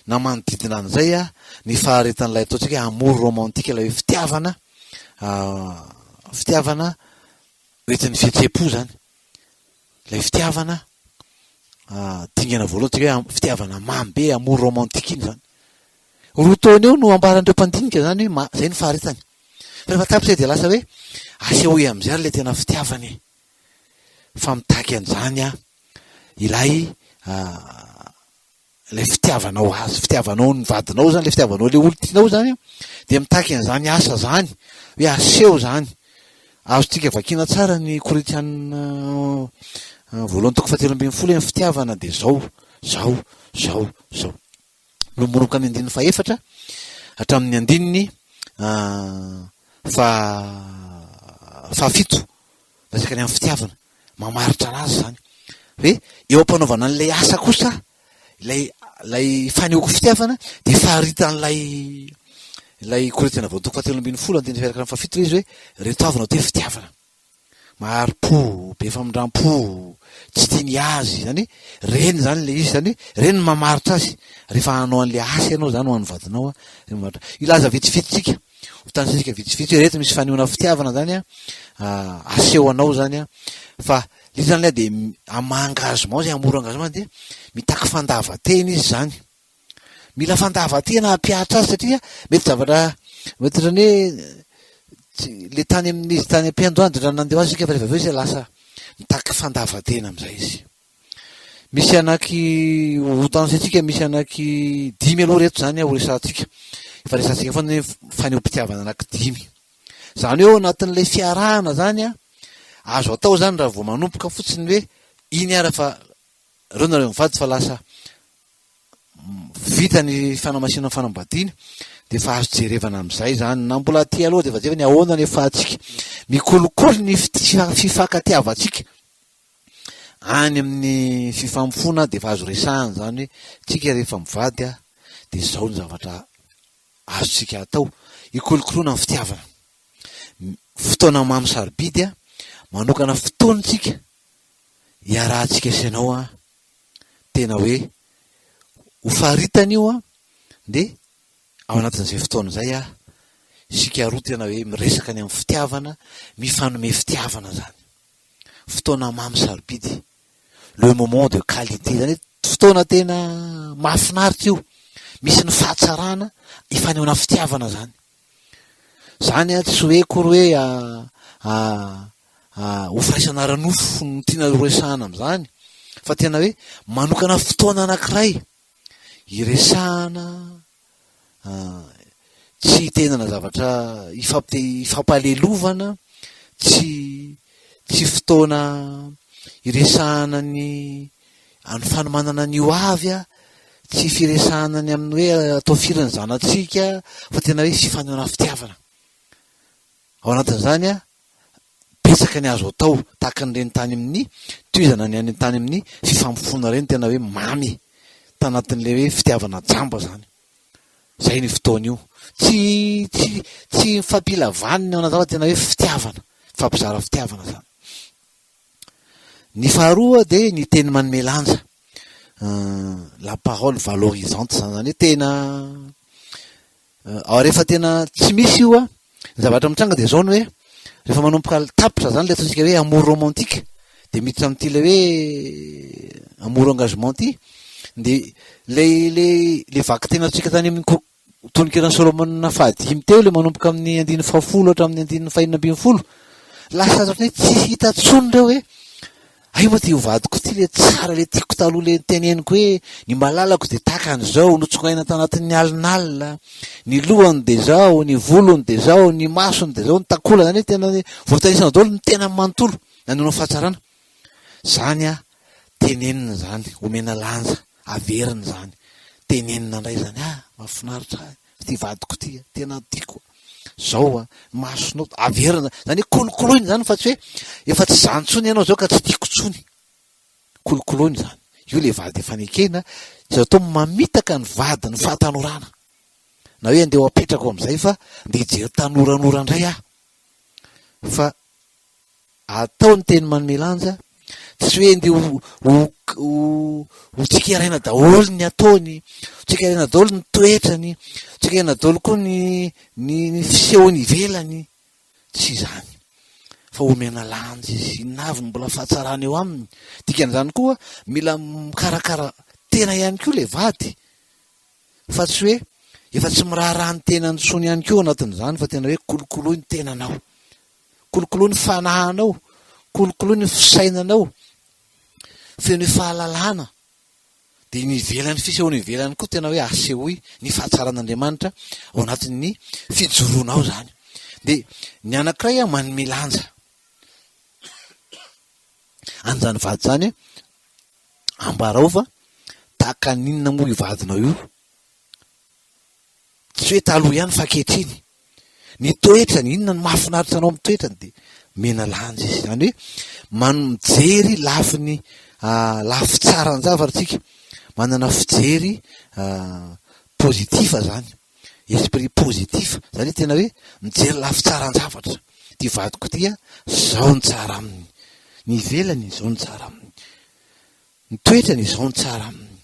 na manodidina an'izay ny faharetan'ilay ataontsika hoe amour romantique, ilay hoe fitiavana, fitiavana hoentin'ny fihetseham-po izany. Ilay fitiavana dingana voalohany antsika hoe fitiavana mamy be, amour romantique iny izany. Roa taona eo no ambaran'ireo mpandinika izany hoe izay ny faharetany. Fa rehefa tapitra izay dia lasa hoe asehoy amin'izay ary ilay tena fitiavana e. Fa mitaky an'izany aho. Ilay ilay fitiavanao azy, fitiavanao ny vadinao zany, ilay fitiavanao ilay olon-tianao zany an, dia mitaky an'izany asa zany, hoe aseho zany. Azontsika vakiana tsara ny Korintiana voalohany toko fahatelo ambin'ny folo hoe ny fitiavana dia zao, zao, zao, zao. Manomboka amin'ny andininy fahefatra hatramin'ny andininy faha fahafito, miresaka ny amin'ny fitiavana, mamaritra anazy izany. Hoe eo am-panaovana an'ilay asa kosa, ilay ilay fanehoako fitiavana dia faritan'ilay ilay Korintiana voalohany toko fahatelo ambin'ny folo andininy faha-iraika amby fahafito ilay izy hoe ireto avy no atao hoe fitiavana. Mahari-po, be famindram-po, tsy tia ny azy, izany hoe reny izany ilay izy, izany hoe reny no mamaritra azy, rehefa hanao an'ilay asa ianao izany ho an'ny vadinao, reny mamaritra. Hilaza vitsivitsy tsika. Ho tanisaintsika vitsivitsy hoe ireto misy fanehoana fitiavana zany an, aseho anao zany an, fa le izy zany dia amin'ny maha engagement zay amour engagement dia mitaky fandavan-tena izy zany. Mila fandavan-tena hampihatra azy satria mety zavatra mety ohatran'ny hoe tsy le tany amin'izy tany am-piandohana dia ohatran'ny nandeha ho azy isika fa rehefa avy eo izy lasa mitaky fandavan-tena amin'izay izy. Misy anaky ho tanisaintsika misy anaky dimy aloha reto zany ho resahantsika. Efa resahantsika foana ny fanehoam-pitiavana anaky dimy. Izany hoe ao anatin'ilay fiarahana zany an, azo atao zany raha vao manomboka fotsiny hoe iny ara fa reo nareo mivady fa lasa vita ny fanamasinana fanambadiana dia efa azo jerevana amin'izay izany na mbola aty aloha dia efa jerevana ahoana ny afahantsika mikolokolo ny fifankatiavantsika any amin'ny fifamofoana dia efa azo resahana izany hoe tsika rehefa mivady a dia izao ny zavatra azontsika atao hikolokoloana ny fitiavana fotoana mamy sarobidy a manokana fotoana tsika iarahantsika sy ianao a tena hoe ho faritany io an, dia ao anatin'izay fotoana izay an, isika roa tena hoe miresaka ny amin'ny fitiavana, mifanome fitiavana izany. Fotoana mamy sarobidy, le moment de qualité, izany hoe fotoana tena mahafinaritra io, misy ny fahatsarana ifanehoana fitiavana izany. Izany an, tsy hoe akory hoe ho firaisana ara-nofo no tiana horesahana amin'izany, fa tena hoe manokana fotoana anankiray hiresahana, tsy hitenana zavatra hifampalelovana, tsy tsy fotoana hiresahana ny ny fanomanana ny ho avy, tsy firesahana ny amin'ny hoe atao firy ny zanatsika, fa tena hoe fifanehoana fitiavana. Ao anatin'izany, betsaka ny azo atao, tahaka an'ireny tany amin'ny tohizana ny any tany amin'ny fifamofoana ireny, tena hoe mamy tanatin'ilay hoe fitiavana jamba izany. Izay ny fotoana io. Tsy tsy tsy mifampila vaniny ao anatin'izany fa tena hoe fitiavana, mifampizara fitiavana izany. Ny faharoa dia ny teny manome lanja, la parole valorisante izany, izany hoe tena Ao rehefa tena tsy misy io an, ny zavatra mitranga dia izao ny hoe rehefa manomboka tapitra izany ilay ataontsika hoe amour romantique dia miditra amin'ity ilay hoe amour engagement ity dia ilay ilay ilay vakiteny ataontsika tany amin'ny ko- tononkiran'i Solomona fahadimy teo ilay manomboka amin'ny andininy fahafolo hatramin'ny andininy fahenina ambin'ny folo lasa ohatran'ny hoe tsy hita intsony ireo hoe Hay moa ty ho vadiko ty le tsara le tiako taloha le teneniko hoe ny malalako de tahaka an'izao, notsongaina tanatin'ny alinalina, ny lohany de zao, ny volony de zao, ny masony de zao, ny takolany, zany hoe tena voatanisana daholo ny tenany manontolo, naneho ny fahatsarana. Zany a, tenenina zany, omena lanja, averina zany, tenenina indray zany, ah mahafinaritra ahy. Ity vadiko ity a, tena tiako a, zao a, ny masonao, averina, zany hoe kolokoloina zany fa tsy hoe efa tsy zany tsony ianao zao ka tsy tiako tsony, kolokoloina zany, io le vady efa nekena, tsy azo atao mamitaka ny vadin'ny fahatanorana, na hoe andeha ho apetrako am'izay fa andeha hijery tanoranora indray aho, fa Atao ny teny manome lanja, tsy hoe ndeha ho ho ho ho tsikeraina daholo ny ataony, ho tsikeraina daholo ny toetrany, ho tsikeraina daholo koa ny ny ny fisehony ivelany, tsy izany fa omena lanja izy, inona avy no mbola fahatsarana eo aminy, dikan'izany koa mila mikarakara tena ihany koa ilay vady fa tsy hoe efa tsy miraharaha ny tenany intsony ihany koa ao anatin'izany fa tena hoe kolokoloy ny tenanao. Kolokoloy ny fanahinao, kolokoloy ny fisainanao, fenoy fahalalana. Dia ny ivelan'ny fisehoana ivelany koa tena hoe asehoy ny fahatsaran'Andriamanitra ao anatin'ny fijoroanao izany. Dia ny anankiray a manome lanja an'izany vady izany, ambarao fa tahaka ny inona moa io vadinao io. Tsy hoe taloha ihany fa ankehitriny. Ny toetrany, inona no mahafinaritra anao amin'ny toetrany dia mena lanja izy. Izany hoe man- mijery lafiny lafy tsaran-javatra tsika, manana fijery positif zany, esprit positif, zany hoe tena hoe mijery lafy tsaran-javatra. Ity vadiko ity a, zao ny tsara aminy, ny ivelany zao ny tsara aminy. Ny toetrany izao no tsara aminy.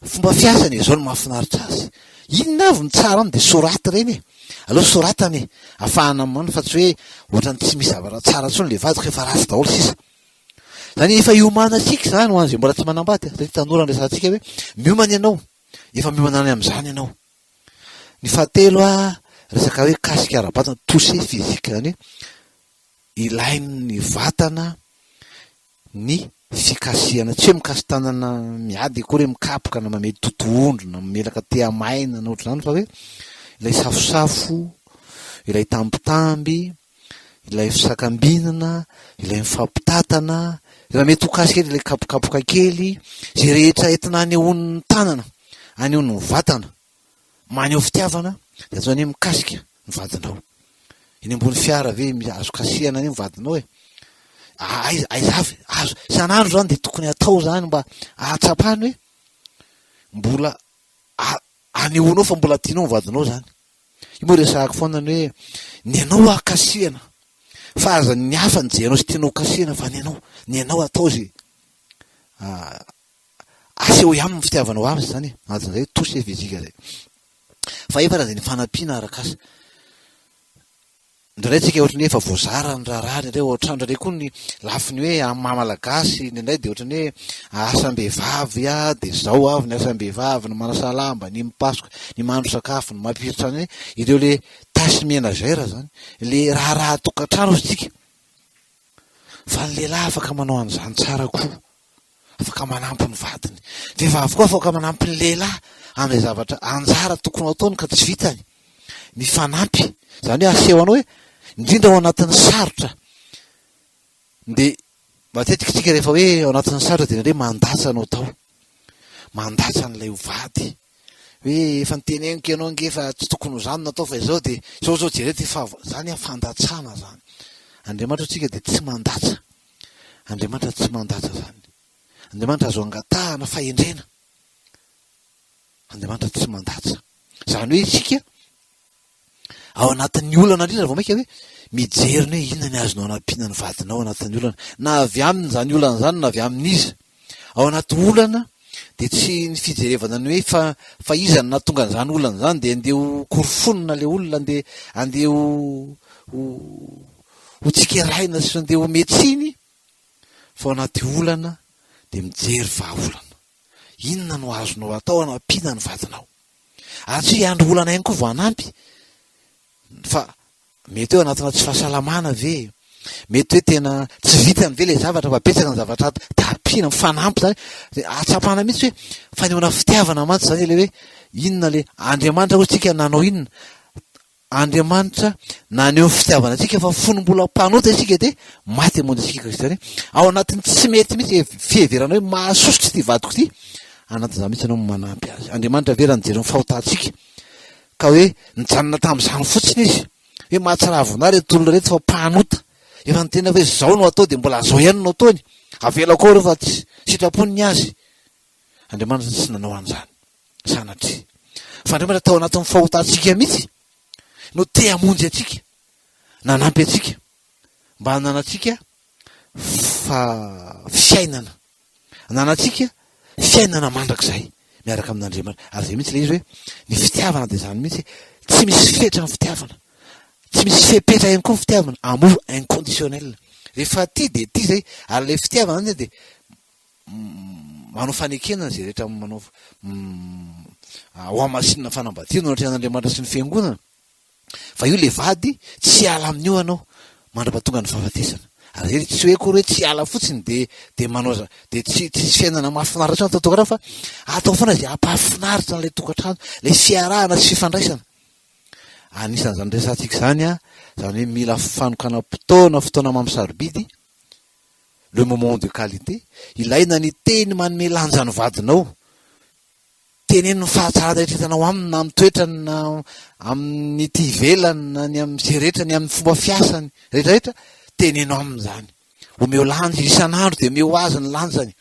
Fomba fiasany e, izao no mahafinaritra azy. Inona avy no tsara aminy dia soraty ireny e. Aleo soratana e, afahana manana fa tsy hoe ohatran'ny tsy misy zavatra tsara intsony ilay vadiko efa ratsy daholo sisa. Izany efa iomanantsika izany ho an'izay mbola tsy manambady, satria tanora no resahantsika hoe miomana ianao, efa miomana any amin'izany ianao. Ny fahatelo a, resaka hoe kasika ara-batana, toucher physique, izany hoe ilain'ny vatana ny fikasihana, tsy hoe mikasi-tanana miady akory hoe mikapoka na mamely totohondry na mamelaka tehamaina na ohatr'izany fa hoe ilay safosafo, ilay tambitamby, ilay fisakambinana, ilay mifampitatana, raha mety ho kasika kely ilay kapokapoka kely, izay rehetra entina anehoan'ny tanana, anehoan'ny vatana. Maneho fitiavana dia atao anie mikasika ny vadinao. Eny ambony fiara ve azo kasihana anie ny vadinao e? Aiza aiza avy azo isan'andro zany dia tokony atao zany mba ahatsapany hoe mbola anehoanao fa mbola tianao ny vadinao zany. Io moa resahako foana ny hoe ny anao ah kasihana fa aza ny hafa ny jerenao sy tianao kasihana fa ny anao ny anao atao ze Asehoy aminy ny fitiavanao azy izany e, anatin'izay hoe toucher physique izay. Fahefatra dia ny fanampiana arak'asa. Indraindray tsika ohatran'ny hoe efa voazara ny raharaha, indraindray ao an-trano, indraindray koa ny lafiny hoe amin'ny maha malagasy, indraindray dia ohatran'ny hoe asam-behivavy ah, dia izao avy ny asam-behivavy, ny manasa lamba, ny mipasoka, ny mahandro sakafo, ny mampiry trano, ireo le tâches ménagères izany, le raharaha tokantrano hozy tsika. Fa ny lehilahy afaka manao an'izany tsara koa. Afaka manampy ny vadiny. Vehivavy koa afaka manampy ny lehilahy amin'izay zavatra anjara tokony ho ataony ka tsy vitany. Mifanampy. Izany hoe aseho anao hoe indrindra ao anatin'ny sarotra. Dia matetika isika rehefa hoe ao anatin'ny sarotra dia indraindray mandatsa no atao. Mandatsa an'ilay ho vady. Hoe efa niteneniko ianao ange fa tsy tokony ho izany no atao fa izao dia izao izao jereo ity fa izany fandatsana izany. Andriamanitra tsika dia tsy mandatsa. Andriamanitra tsy mandatsa izany. Andriamanitra azo angatahana fahendrena. Andriamanitra tsy mandatsa. Izany hoe isika ao anatin'ny olana indrindra vao mainka hoe mijery ny hoe inona ny azonao anampiana ny vadinao ao anatin'ny olana. Na avy aminy izany olana izany na avy amin'iza. Ao anaty olana dia tsy ny fijerevana ny hoe fa fa iza no nahatonga an'izany olana izany dia andeha ho korofonina ilay olona, andeha andeha ho ho ho tsikeraina sy andeha homen-tsiny fa ao anaty olana dia mijery vahaolana. Inona no azonao atao hanampiana ny vadinao? Ary tsy hiandry olana ihany koa vao hanampy fa mety hoe anatina tsy fahasalamana ve? Mety hoe tena tsy vitany ve ilay zavatra fa betsaka ny zavatra ato dia ampiana, mifanampy izany. Ahatsapana mihitsy hoe fanehoana fitiavana mantsy izany ilay hoe inona ilay Andriamanitra hoy isika nanao inona? Andriamanitra naneho ny fitiavana antsika fa fony mbola mpanota isika dia maty hamonjy antsika Kristy. Izany hoe ao anatin'ny tsy mety mihitsy fiheverana hoe mahasosotra ity vadiko ity, anatin'izany mihitsy ianao no manampy azy. Andriamanitra ve raha nijery ny fahotantsika ka hoe nijanona tamin'izany fotsiny izy, hoe mahatsiravina ahy ireto olona ireto fa mpanota, efa niteny aho hoe izao no atao dia mbola izao ihany no ataony, avelako ao ireo fa tsy sitrapony ny azy. Andriamanitra tsy nanao an'izany. Sanatria. Fa Andriamanitra tao anatin'ny fahotantsika mihitsy no te hamonjy antsika, nanampy antsika mba hananantsika fa fiainana. Hananantsika fiainana mandrakizay miaraka amin'Andriamanitra. Ary izay mihitsy ilay izy hoe ny fitiavana dia izany mihitsy, tsy misy fetra ny fitiavana. Tsy misy fepetra ihany koa ny fitiavana, amour inconditionnel. Rehefa tia dia tia izay, ary ilay fitiavana izany dia manao fanekena izay rehetra manao hohamasinina fanambadiana eo anatrehan'Andriamanitra sy ny fiangonana fa io le vady tsy hiala amin'io ianao mandra-pahatonga ny fahafatesana ary zay tsy hoe akory hoe tsy hiala fotsiny de de manao za de tsy tsisy fiainana mahafinaritra intsony atao tokantrano fa atao foana izay hampahafinaritra an'ilay tokantrano ilay fiarahana sy fifandraisana anisan'izany resahantsika izany a izany hoe mila fanokanam-potoana fotoana mamy sarobidy le moment de qualité, ilaina ny teny manome lanja ny vadinao, teneno ny fahatsarana rehetra hitanao aminy na amin'ny toetrany na amin'ny ety ivelany na ny amin'izay rehetra, ny amin'ny fomba fiasany rehetra rehetra, teneno aminy izany, omeo lanja izy isan'andro dia omeo azy ny lanjany.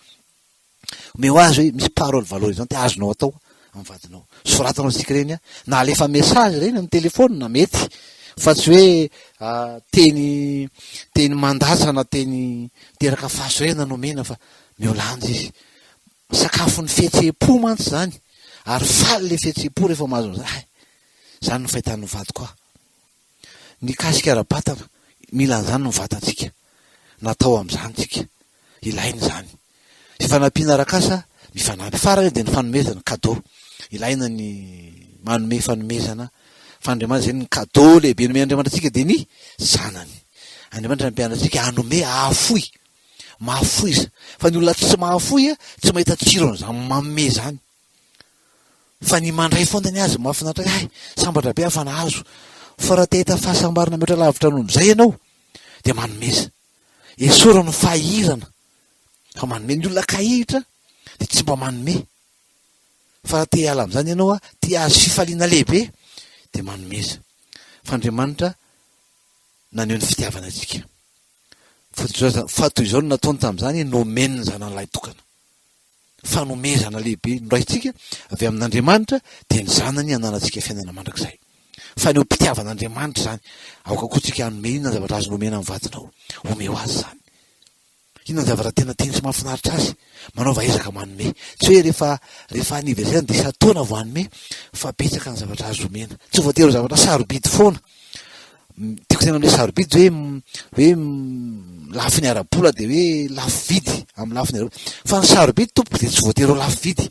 Omeo azy hoe misy parole valorisante azonao atao amin'ny vadinao. Soratanao antsika ireny na alefa message ireny amin'ny téléphone na mety fa tsy hoe teny teny mandatsa na teny miteraka fahasorena no omena fa omeo lanja izy. Sakafon'ny fihetseham-po mantsy izany ary faly ilay fihetseham-po rehefa mahazo an'izany. Hay! Izany no fahitan'ny vadiko ahy. Ny kasika ara-batana, mila an'izany ny vatantsika. Natao amin'izany tsika. Ilaina izany. Fifanampiana arak'asa, mifanampy. Farany dia ny fanomezana, cadeau. Ilaina ny manome fanomezana. Fa Andriamanitra izay ny cadeau lehibe nomen'Andriamanitra antsika dia ny zanany. Andriamanitra nampianatra antsika hanome, hahafoy. Mahafoiza. Fa ny olona tsy mahafoy tsy mahita tsiro an'izany manome izany. Fa ny mandray foana ny azy mahafinaritra ahy, hay, sambatra be aho fa nahazo. Fa raha te hahita fahasambarana mihoatra lavitra noho izay ianao dia manomeza. Esory ny fahirana fa manome. Ny olona kahihitra dia tsy mba manome. Fa raha te hiala amin'izany ianao, te hahazo fifaliana lehibe dia manomeza. Fa Andriamanitra naneho ny fitiavana antsika. Fa toy izao no nataony tamin'izany, nomeny ny zanany lahitokana. Fanomezana lehibe noraisintsika avy amin'Andriamanitra dia ny zanany hananantsika fiainana mandrakizay. Fanehoam-pitiavan'Andriamanitra izany. Aoka koa tsika hanome inona ny zavatra azo nomena amin'ny vadinao. Omeo azy izany. Inona ny zavatra tena tiany sy mahafinaritra azy? Manaova ezaka manome. Tsy hoe rehefa rehefa anniversaire dia isan-taona vao hanome fa betsaka ny zavatra azo omena. Tsy voatery ho zavatra sarobidy foana. Tiako tenenina hoe sarobidy hoe hoe lafiny ara-bola dia hoe lafo vidy amin'ny lafiny ara fa ny sarobidy tompoko dia tsy voatery ho lafo vidy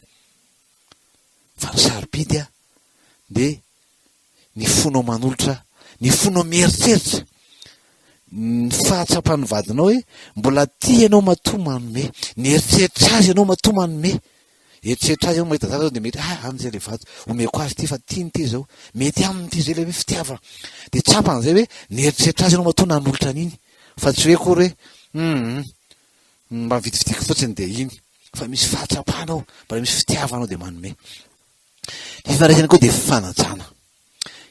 fa ny sarobidy a dia ny fonao manolotra ny fonao mieritreritra ny fahatsapan'ny vadinao hoe mbola tia ianao matoa manome ny eritreritra azy ianao matoa manome Eritreritra azy ianao mahita zaza zao dia mety ah any zay le vato omeko azy ity fa tiany ity zao mety aminy ity zay le hoe fitiavana dia tsapany zay hoe nieritreritra azy ianao matoa nanolotra an'iny fa tsy hoe akory hoe hum mba mividividiko fotsiny dia iny fa misy fahatsapana ao mbola misy fitiavana ao dia manome. Ny fifandraisana koa dia fanajana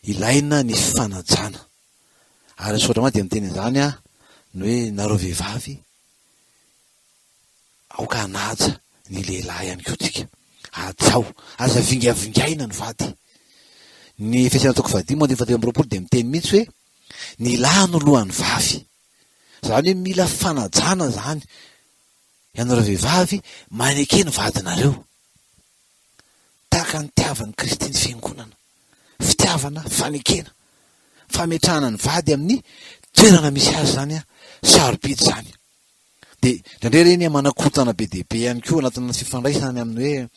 ilaina ny fanajana ary ny soratra masina dia miteny an'izany ah ny hoe nareo vehivavy Aoka hanaja ny lehilahy ihany koa tsika. Hajao. Aza vingavingaina ny vady. Ny Efesiana toko fahadimy andininy fahatelo amby 23 dia miteny mihitsy hoe ny lahy no lohan'ny vavy. Izany hoe mila fanajana izany. Ianareo vehivavy maneke ny vadinareo. Tahaka ny nitiavan'i Kristy ny fiangonana. Fitiavana, fanekena. Fametrahana ny vady amin'ny toerana misy azy izany, sarobidy izany. Dia indraindray ireny manakorontana be dia be ihany koa anatin'ny fifandraisana ny amin'ny hoe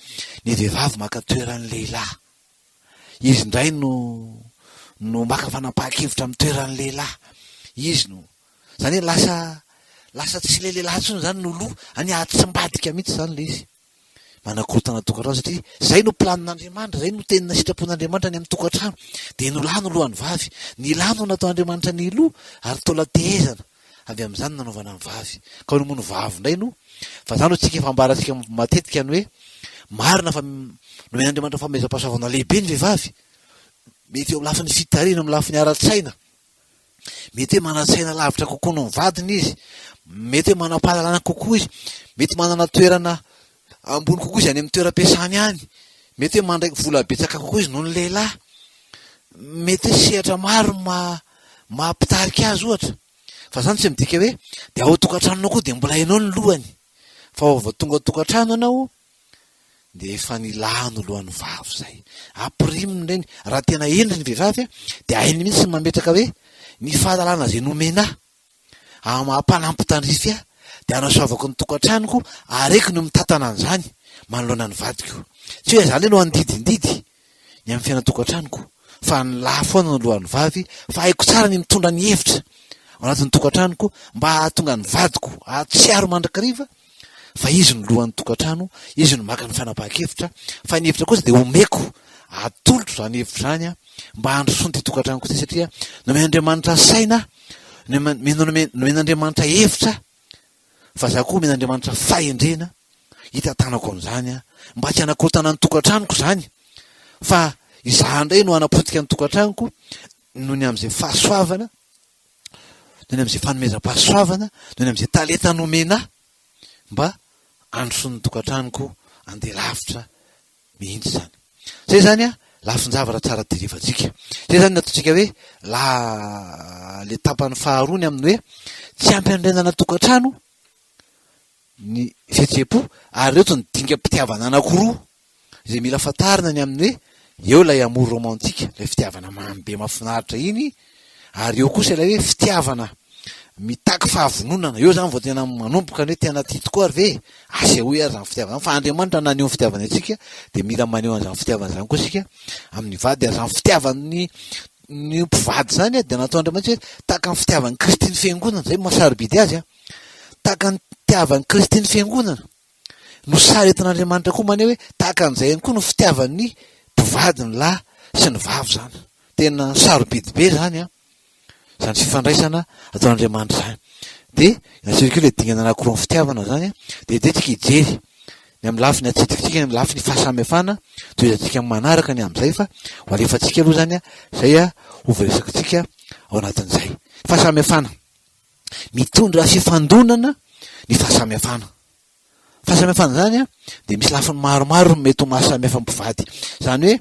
ny vehivavy maka toeran'ny lehilahy. Izy indray no no maka fanapahan-kevitra amin'ny toeran'ny lehilahy. Izy no izany hoe lasa lasa tsy ilay lehilahy intsony izany no loha, any atsimbadika mihitsy izany ilay izy. Manakorontana tokantrano satria izay no planin'Andriamanitra, izay no tena sitrapon'Andriamanitra any amin'ny tokantrano. Dia ny lahy no lohan'ny vavy. Ny lahy no nataon'Andriamanitra ny loha ary taolan-tehezana. Avy amin'izany no nanaovana ny vavy. Ka hono moa ny vavy indray no fa izany no tsika efa ambarantsika matetika ny hoe marina fa nomen'Andriamanitra fanomezam-pahasoavana lehibe ny vehivavy. Mety eo amin'ny lafiny fitarihana, eo amin'ny lafiny ara-tsaina. Mety hoe manan-tsaina lavitra kokoa noho ny vadiny izy, mety hoe manam-pahalalana kokoa izy, mety manana toerana ambony kokoa izy any amin'ny toeram-piasany any, mety hoe mandray vola betsaka kokoa izy noho ny lehilahy, mety hoe sehatra maro no maha maha mpitarika azy ohatra. Fa izany tsy midika hoe dia ao an-tokantranonao koa dia mbola ianao no lohany. Fa vao tonga ao an-tokantrano ianao dia efa ny lahy no lohan'ny vavy izay. Ampiriminy ireny. Raha tena hendry ny vehivavy dia hainy mihitsy ny mametraka hoe ny fahalalana izay nomena ahy amin'ny maha mpanampy tandrify ahy dia hanasoavako ny tokantranoko ary haiko ny mitantana an'izany manoloana ny vadiko. Tsy hoe izaho no handidindidy ny amin'ny fiainan-tokantranoko fa ny lahy foana no lohan'ny vavy fa haiko tsara ny mitondra ny hevitra ao anatin'ny tokantranoko mba hahatonga ny vadiko hahatsiaro mandrakariva fa izy no lohan'ny tokantrano, izy no maka ny fanapahan-kevitra, fa ny hevitra kosa dia omeko, atolotro izany hevitra izany mba handrosoana ity tokantranoko ity satria nomen'Andriamanitra saina, nomen'Andriamanitra hevitra, fa za koa omen'Andriamanitra fahendrena hitantanako an'izany mba tsy hanakorontana ny tokantranoko izany fa izaho indray no hanapotika ny tokantranoko noho ny amin'izay fahasoavana noho ny amin'izay fanomezam-pahasoavana, noho ny amin'izay talenta nomena ahy mba handrosoan'ny tokantranoko handeha lavitra mihitsy izany. Izay izany an, lafin-javatra tsara jerevantsika. Izay izany ny ataontsika hoe la le tapany faharoa ny amin'ny hoe tsy ampy hanorenana tokantrano. ny fihetseham-po ary ireto ny dingam-pitiavana anankiroa izay mila fantarina ny amin'ny hoe eo ilay amour romantique, ilay fitiavana mamy be mahafinaritra iny, ary eo kosa ilay hoe fitiavana mitaky fahavononana, eo izany vao tena manomboka ny hoe tena tia tokoa ary ve e? Asehoy ary izany fitiavana izany, fa Andriamanitra naneho ny fitiavany antsika dia mila maneho an'izany fitiavana izany koa isika amin'ny vady, ary izany fitiavan'ny ny mpivady izany dia nataon'Andriamanitra hoe tahaka ny fitiavan'i Kristy ny fiangonana, izay no maha sarobidy azy an, tahaka ny fitiavan'i Kristy ny fiangonana. No sary entin'Andriamanitra koa maneho hoe tahaka an'izay ihany koa no fitiavan'ny mpivady ny lahy sy ny vavy izany. Tena sarobidy be izany an, izany fifandraisana ataon'Andriamanitra izany. Dia nasehoko eo ilay dingana anankiroa amin'ny fitiavana izany an, dia andeha tsika hijery ny amin'ny lafiny hatsidikitsika, ny amin'ny lafiny fahasamihafana, tohizantsika manaraka ny amin'izay fa ho alefantsika aloha izany an, izay ho voaresakitsika ao anatin'izay. Fahasamihafana. Mitondra fifandonana ny fahasamihafana. Fahasamihafana izany dia misy lafiny maromaro no mety ho mahasamihafa ny mpivady. Izany hoe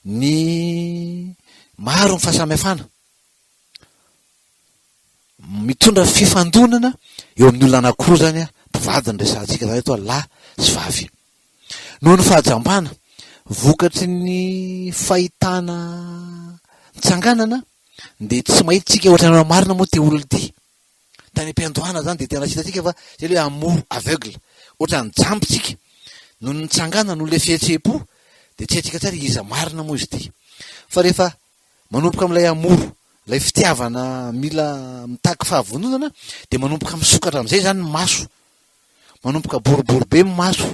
ny maro ny fahasamihafana. Mitondra fifandonana eo amin'ny olona anankiroa izany, mpivady no resahantsika izany eto, lahy sy vavy. Noho ny fahajambana, vokatry ny fahitana nitsanganana, dia tsy mahita tsika ohatran'ny hoe marina moa ity olona ity. Tany am-piandohana zany dia tena tsy hitantsika fa zay le hoe amour aveugle. Ohatran'ny jamba tsika. Noho ny nitsangana, noho ilay fihetseham-po dia tsy haintsika tsara iza marina moa izy ity. Fa rehefa manomboka amin'ilay amour, ilay fitiavana mila mitaky fahavononana dia manomboka misokatra amin'izay zany ny maso. Manomboka boribory be ny maso,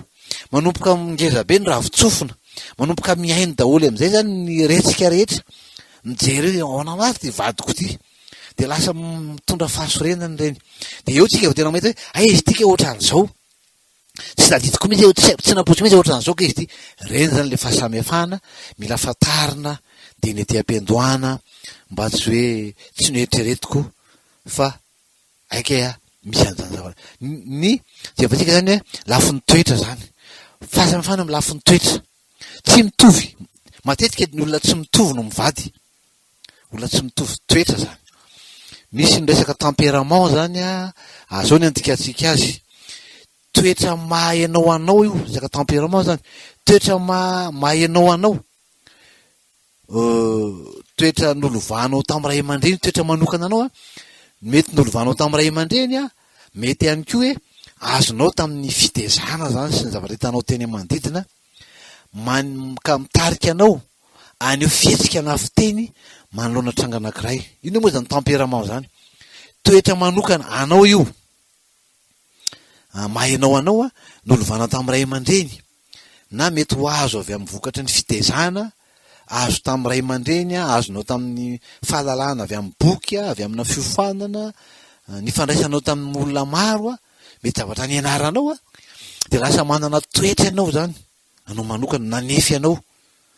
manomboka ngeza be ny ravin-tsofina, manomboka mihaino daholo amin'izay izany ny retsika rehetra, mijery hoe ahoana marina ity vadiko ity, dia lasa mitondra fahasorenana ireny. Dia eo tsika vao tena mahita hoe hay izy ity kay ohatran'izao, tsy tadidiko mihitsy hoe tsy tsy nampoiziko mihitsy ohatran'izao kay izy ity. Ireny izany ilay fahasamihafana mila fantarina dia ny ety am-piandohana mba tsy hoe tsy noeritreretiko fa Aika e a, misy an'izany zavatra. Ny jerevantsika izany hoe lafiny toetra izany. Fahasamihafana amin'ny lafiny toetra. Tsy mitovy. Matetika ny olona tsy mitovy no mivady. Olona tsy mitovy toetra izany. Misy ny resaka tempérament izany a, azao ny andikantsika azy. Toetra maha ianao anao io, resaka tempérament izany. Toetra maha maha ianao anao. toetra nolovanao tamin'ny ray aman-dreny, toetra manokana anao, mety nolovanao tamin'ny ray aman-dreny, mety ihany koa hoe azonao tamin'ny fitezana zany sy ny zavatra hitanao teny amin'ny manodidina, man- ka mitarika anao haneho fihetsika na fiteny manoloana tranga anankiray. Inona moa izany tempérament izany? Toetra manokana anao io, maha ianao anao, nolovana tamin'ny ray aman-dreny. na mety ho azo avy amin'ny vokatry ny fitezana azo tamin'ny ray aman-dreny, azonao tamin'ny fahalalana avy amin'ny boky, avy amina fiofanana, nifandraisanao tamin'ny olona maro, mety zavatra nianaranao, dia lasa manana toetra ianao izany, anao manokana, nanefy anao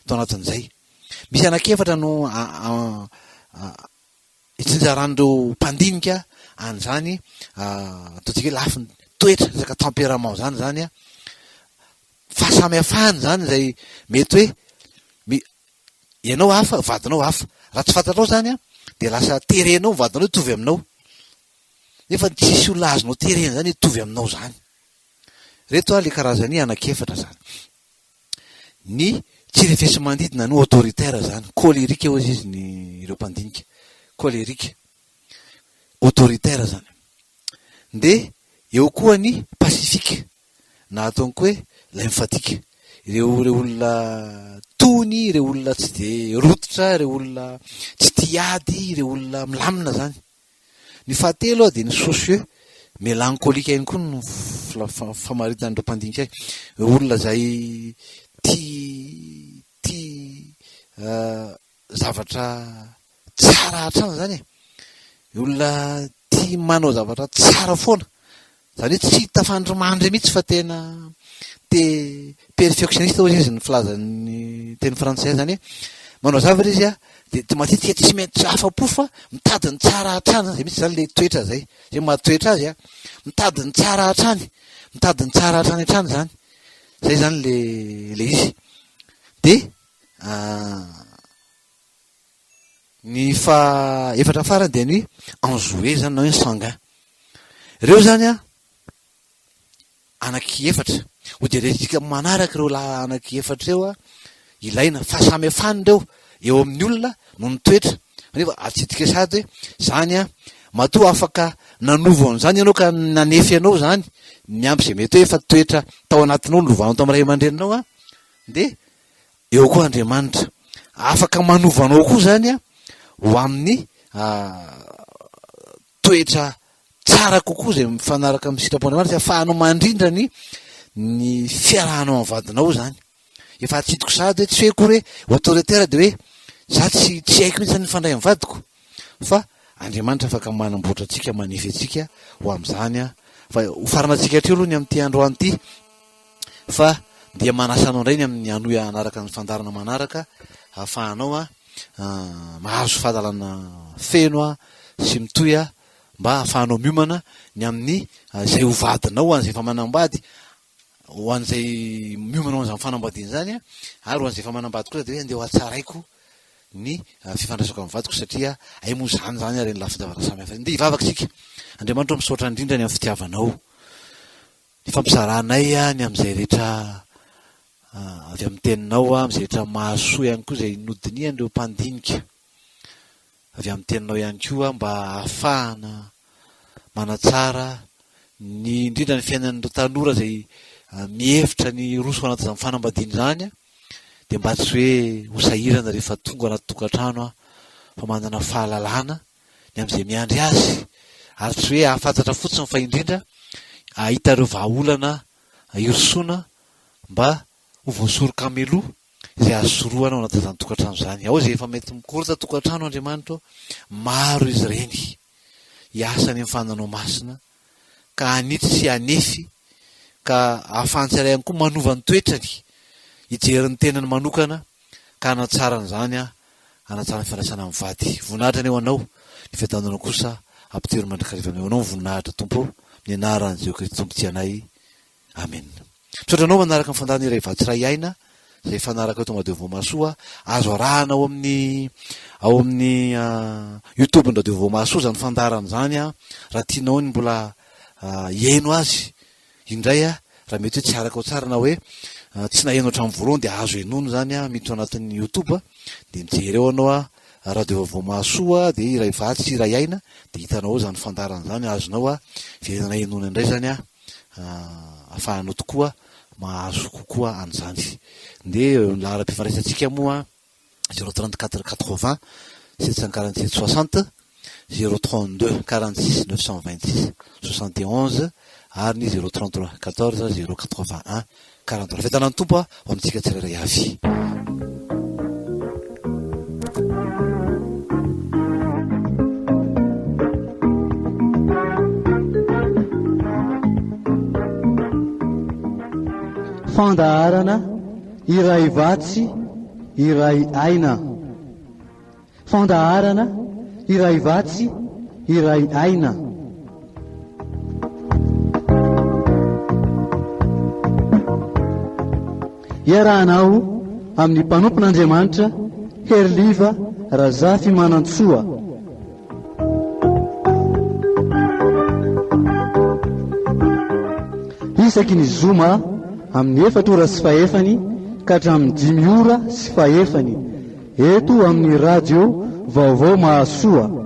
tao anatin'izay. Misy anankiefatra no Itsinjaran'ireo mpandinika an'izany ataontsika hoe lafiny toetra, resaka tempérament izany izany an, fahasamihafana izany izay mety hoe mi- ianao hafa, vadinao hafa. Raha tsy fantatrao izany an, dia lasa terenao ny vadinao hitovy aminao. Nefa tsisy olona azonao terena izany hitovy aminao izany. Ireto ary ilay karazany anankiefatra izany. Ny tsy refesi-mandidy na ny autoritaire zany, colérique hozy izy ny ireo mpandinika, colérique, autoritaire zany. De eo koa ny pacifique na ataony koa hoe lymphatique, ireo ireo olona tony, ireo olona tsy de rototra, ireo olona tsy tia ady, ireo olona milamina zany. Ny fahatelo dia ny soucieux, mélancolique ihany koa no famaritan'ireo mpandinika ahy. Olona izay tia tia zavatra tsara hatrany izany e. Olona tia manao zavatra tsara foana. Izany hoe tsy tafandrimandry mihitsy fa tena te perfectionniste hozy izy ny filazan'ny teny frantsay izany hoe manao zavatra izy dia matetika tsy maintsy afa-po fa mitady ny tsara hatrany izany, izay mihitsy izany ilay toetra izay, izay mahatoetra azy an, mitady ny tsara hatrany, mitady ny tsara hatrany hatrany izany, izay izany ilay ilay izy. Dia Ny faha efatra farany dia ny hoe enjoué zany na hoe sanguin. Ireo zany an, anaky efatra. Ho jerentsika manaraka ireo lahy anaky efatra ireo a, ilaina fahasamihafana ireo eo amin'ny olona noho ny toetra. Nefa atsidika sady hoe zany a, matoa afaka nanovo an'izany ianao ka nanefy anao izany, miampy izay mety hoe efa toetra tao anatinao nilovanao tamin'ny ray aman-dreninao a, dia eo koa Andriamanitra. Afaka manova anao koa izany a, ho amin'ny toetra tsara kokoa izay mifanaraka amin'ny sitrapon'Andriamanitra sy ahafahanao mandrindra ny ny fiarahanao amin'ny vadinao izany. Efa atsidiko sahady hoe tsy hoe akory hoe autoritaire dia hoe za tsy tsy haiko mihitsy ny mifandray amin'ny vadiko fa Andriamanitra afaka manamboatra antsika manefy antsika ho amin'izany an. Fa ho faranantsika hatreo aloha ny amin'ity androany ity fa dia manasa anao indray ny amin'ny hanohy hanaraka ny fandaharana manaraka ahafahanao an mahazo fahalalana feno an sy mitohy an mba ahafahanao miomana ny amin'ny izay ho vadinao ho an'izay efa manambady ho an'izay miomana ho an'izany fanambadiana izany an, ary ho an'izay efa manambady kosa dia hoe andeha ho hatsaraiko ny fifandraisako amin'ny vadiko satria hay moa izany izany ary ny lafin-javatra samihafa. Andeha hivavaka isika. Andriamanitra ô misaotra indrindra ny amin'ny fitiavanao. Ny fampizaranay ny amin'izay rehetra avy amin'ny teninao, amin'izay rehetra mahasoa ihany koa izay nodinihan'ireo mpandinika. Avy amin'ny teninao ihany koa mba hahafahana manatsara ny indrindra ny fiainan'ireo tanora izay mihevitra ny hiroso ao anatin'izany fanambadiana izany dia mba tsy hoe ho sahirana rehefa tonga anaty tokantrano aho fa manana fahalalana ny amin'izay miandry azy ary tsy hoe hahafantatra fotsiny fa indrindra hahita ireo vahaolana hirosoana mba ho voasoroka mialoha izay azo sorohana ao anatin'izany tokantrano izany. Ao izay efa mety mikorota tokantrano Andriamanitra ô, maro izy ireny hiasa any amin'ny fananao masina ka hanitsy sy hanefy ka ahafahan'ny tsirairay ihany koa manova ny toetrany, hijery ny tenany manokana ka hanatsara an'izany hanatsara ny fifandraisana amin'ny vady. Voninahitra anie ho Anao, ny fiadananao kosa ampitoery mandrakariva aminay. Ho Anao ny voninahitra Tompo ô, amin'ny anaran'i Jesoa Kristy Tompo tianay. Amen. Misaotra anao manaraka ny fandaharana iray vatsy iray aina izay hifanaraka eto Radio Voamahasoa. Azo arahana ao amin'ny ao amin'ny YouTube ny Radio Voamahasoa izany fandaharana izany raha tianao ny mbola hihaino azy indray raha mety hoe tsy araka ao tsara na hoe tsy naheno hatramin'ny voalohany dia azo henoina izany miditra ao anatin'ny YouTube dia mijery eo anao Radio Vaovao Mahasoa dia iray vatsy iray aina dia hitanao ao izany fandaharana izany azonao verenana henoina indray izany ahafahanao tokoa mahazo kokoa an'izany. Dia ny laharam-pifandraisantsika moa 034 80 747 60, 032 46 926 71 ary ny 033 14 081 43. Fiadanan'ny Tompo ho amintsika tsirairay avy. Fandaharana iray vatsy iray aina. Fandaharana iray vatsy iray aina. Iarahanao amin'ny mpanompon'Andriamanitra Heriliva Razafimanantsoa. Isaky ny zoma amin'ny efatra ora sy fahefany ka hatramin'ny dimy ora sy fahefany eto amin'ny radio Vaovao Mahasoa.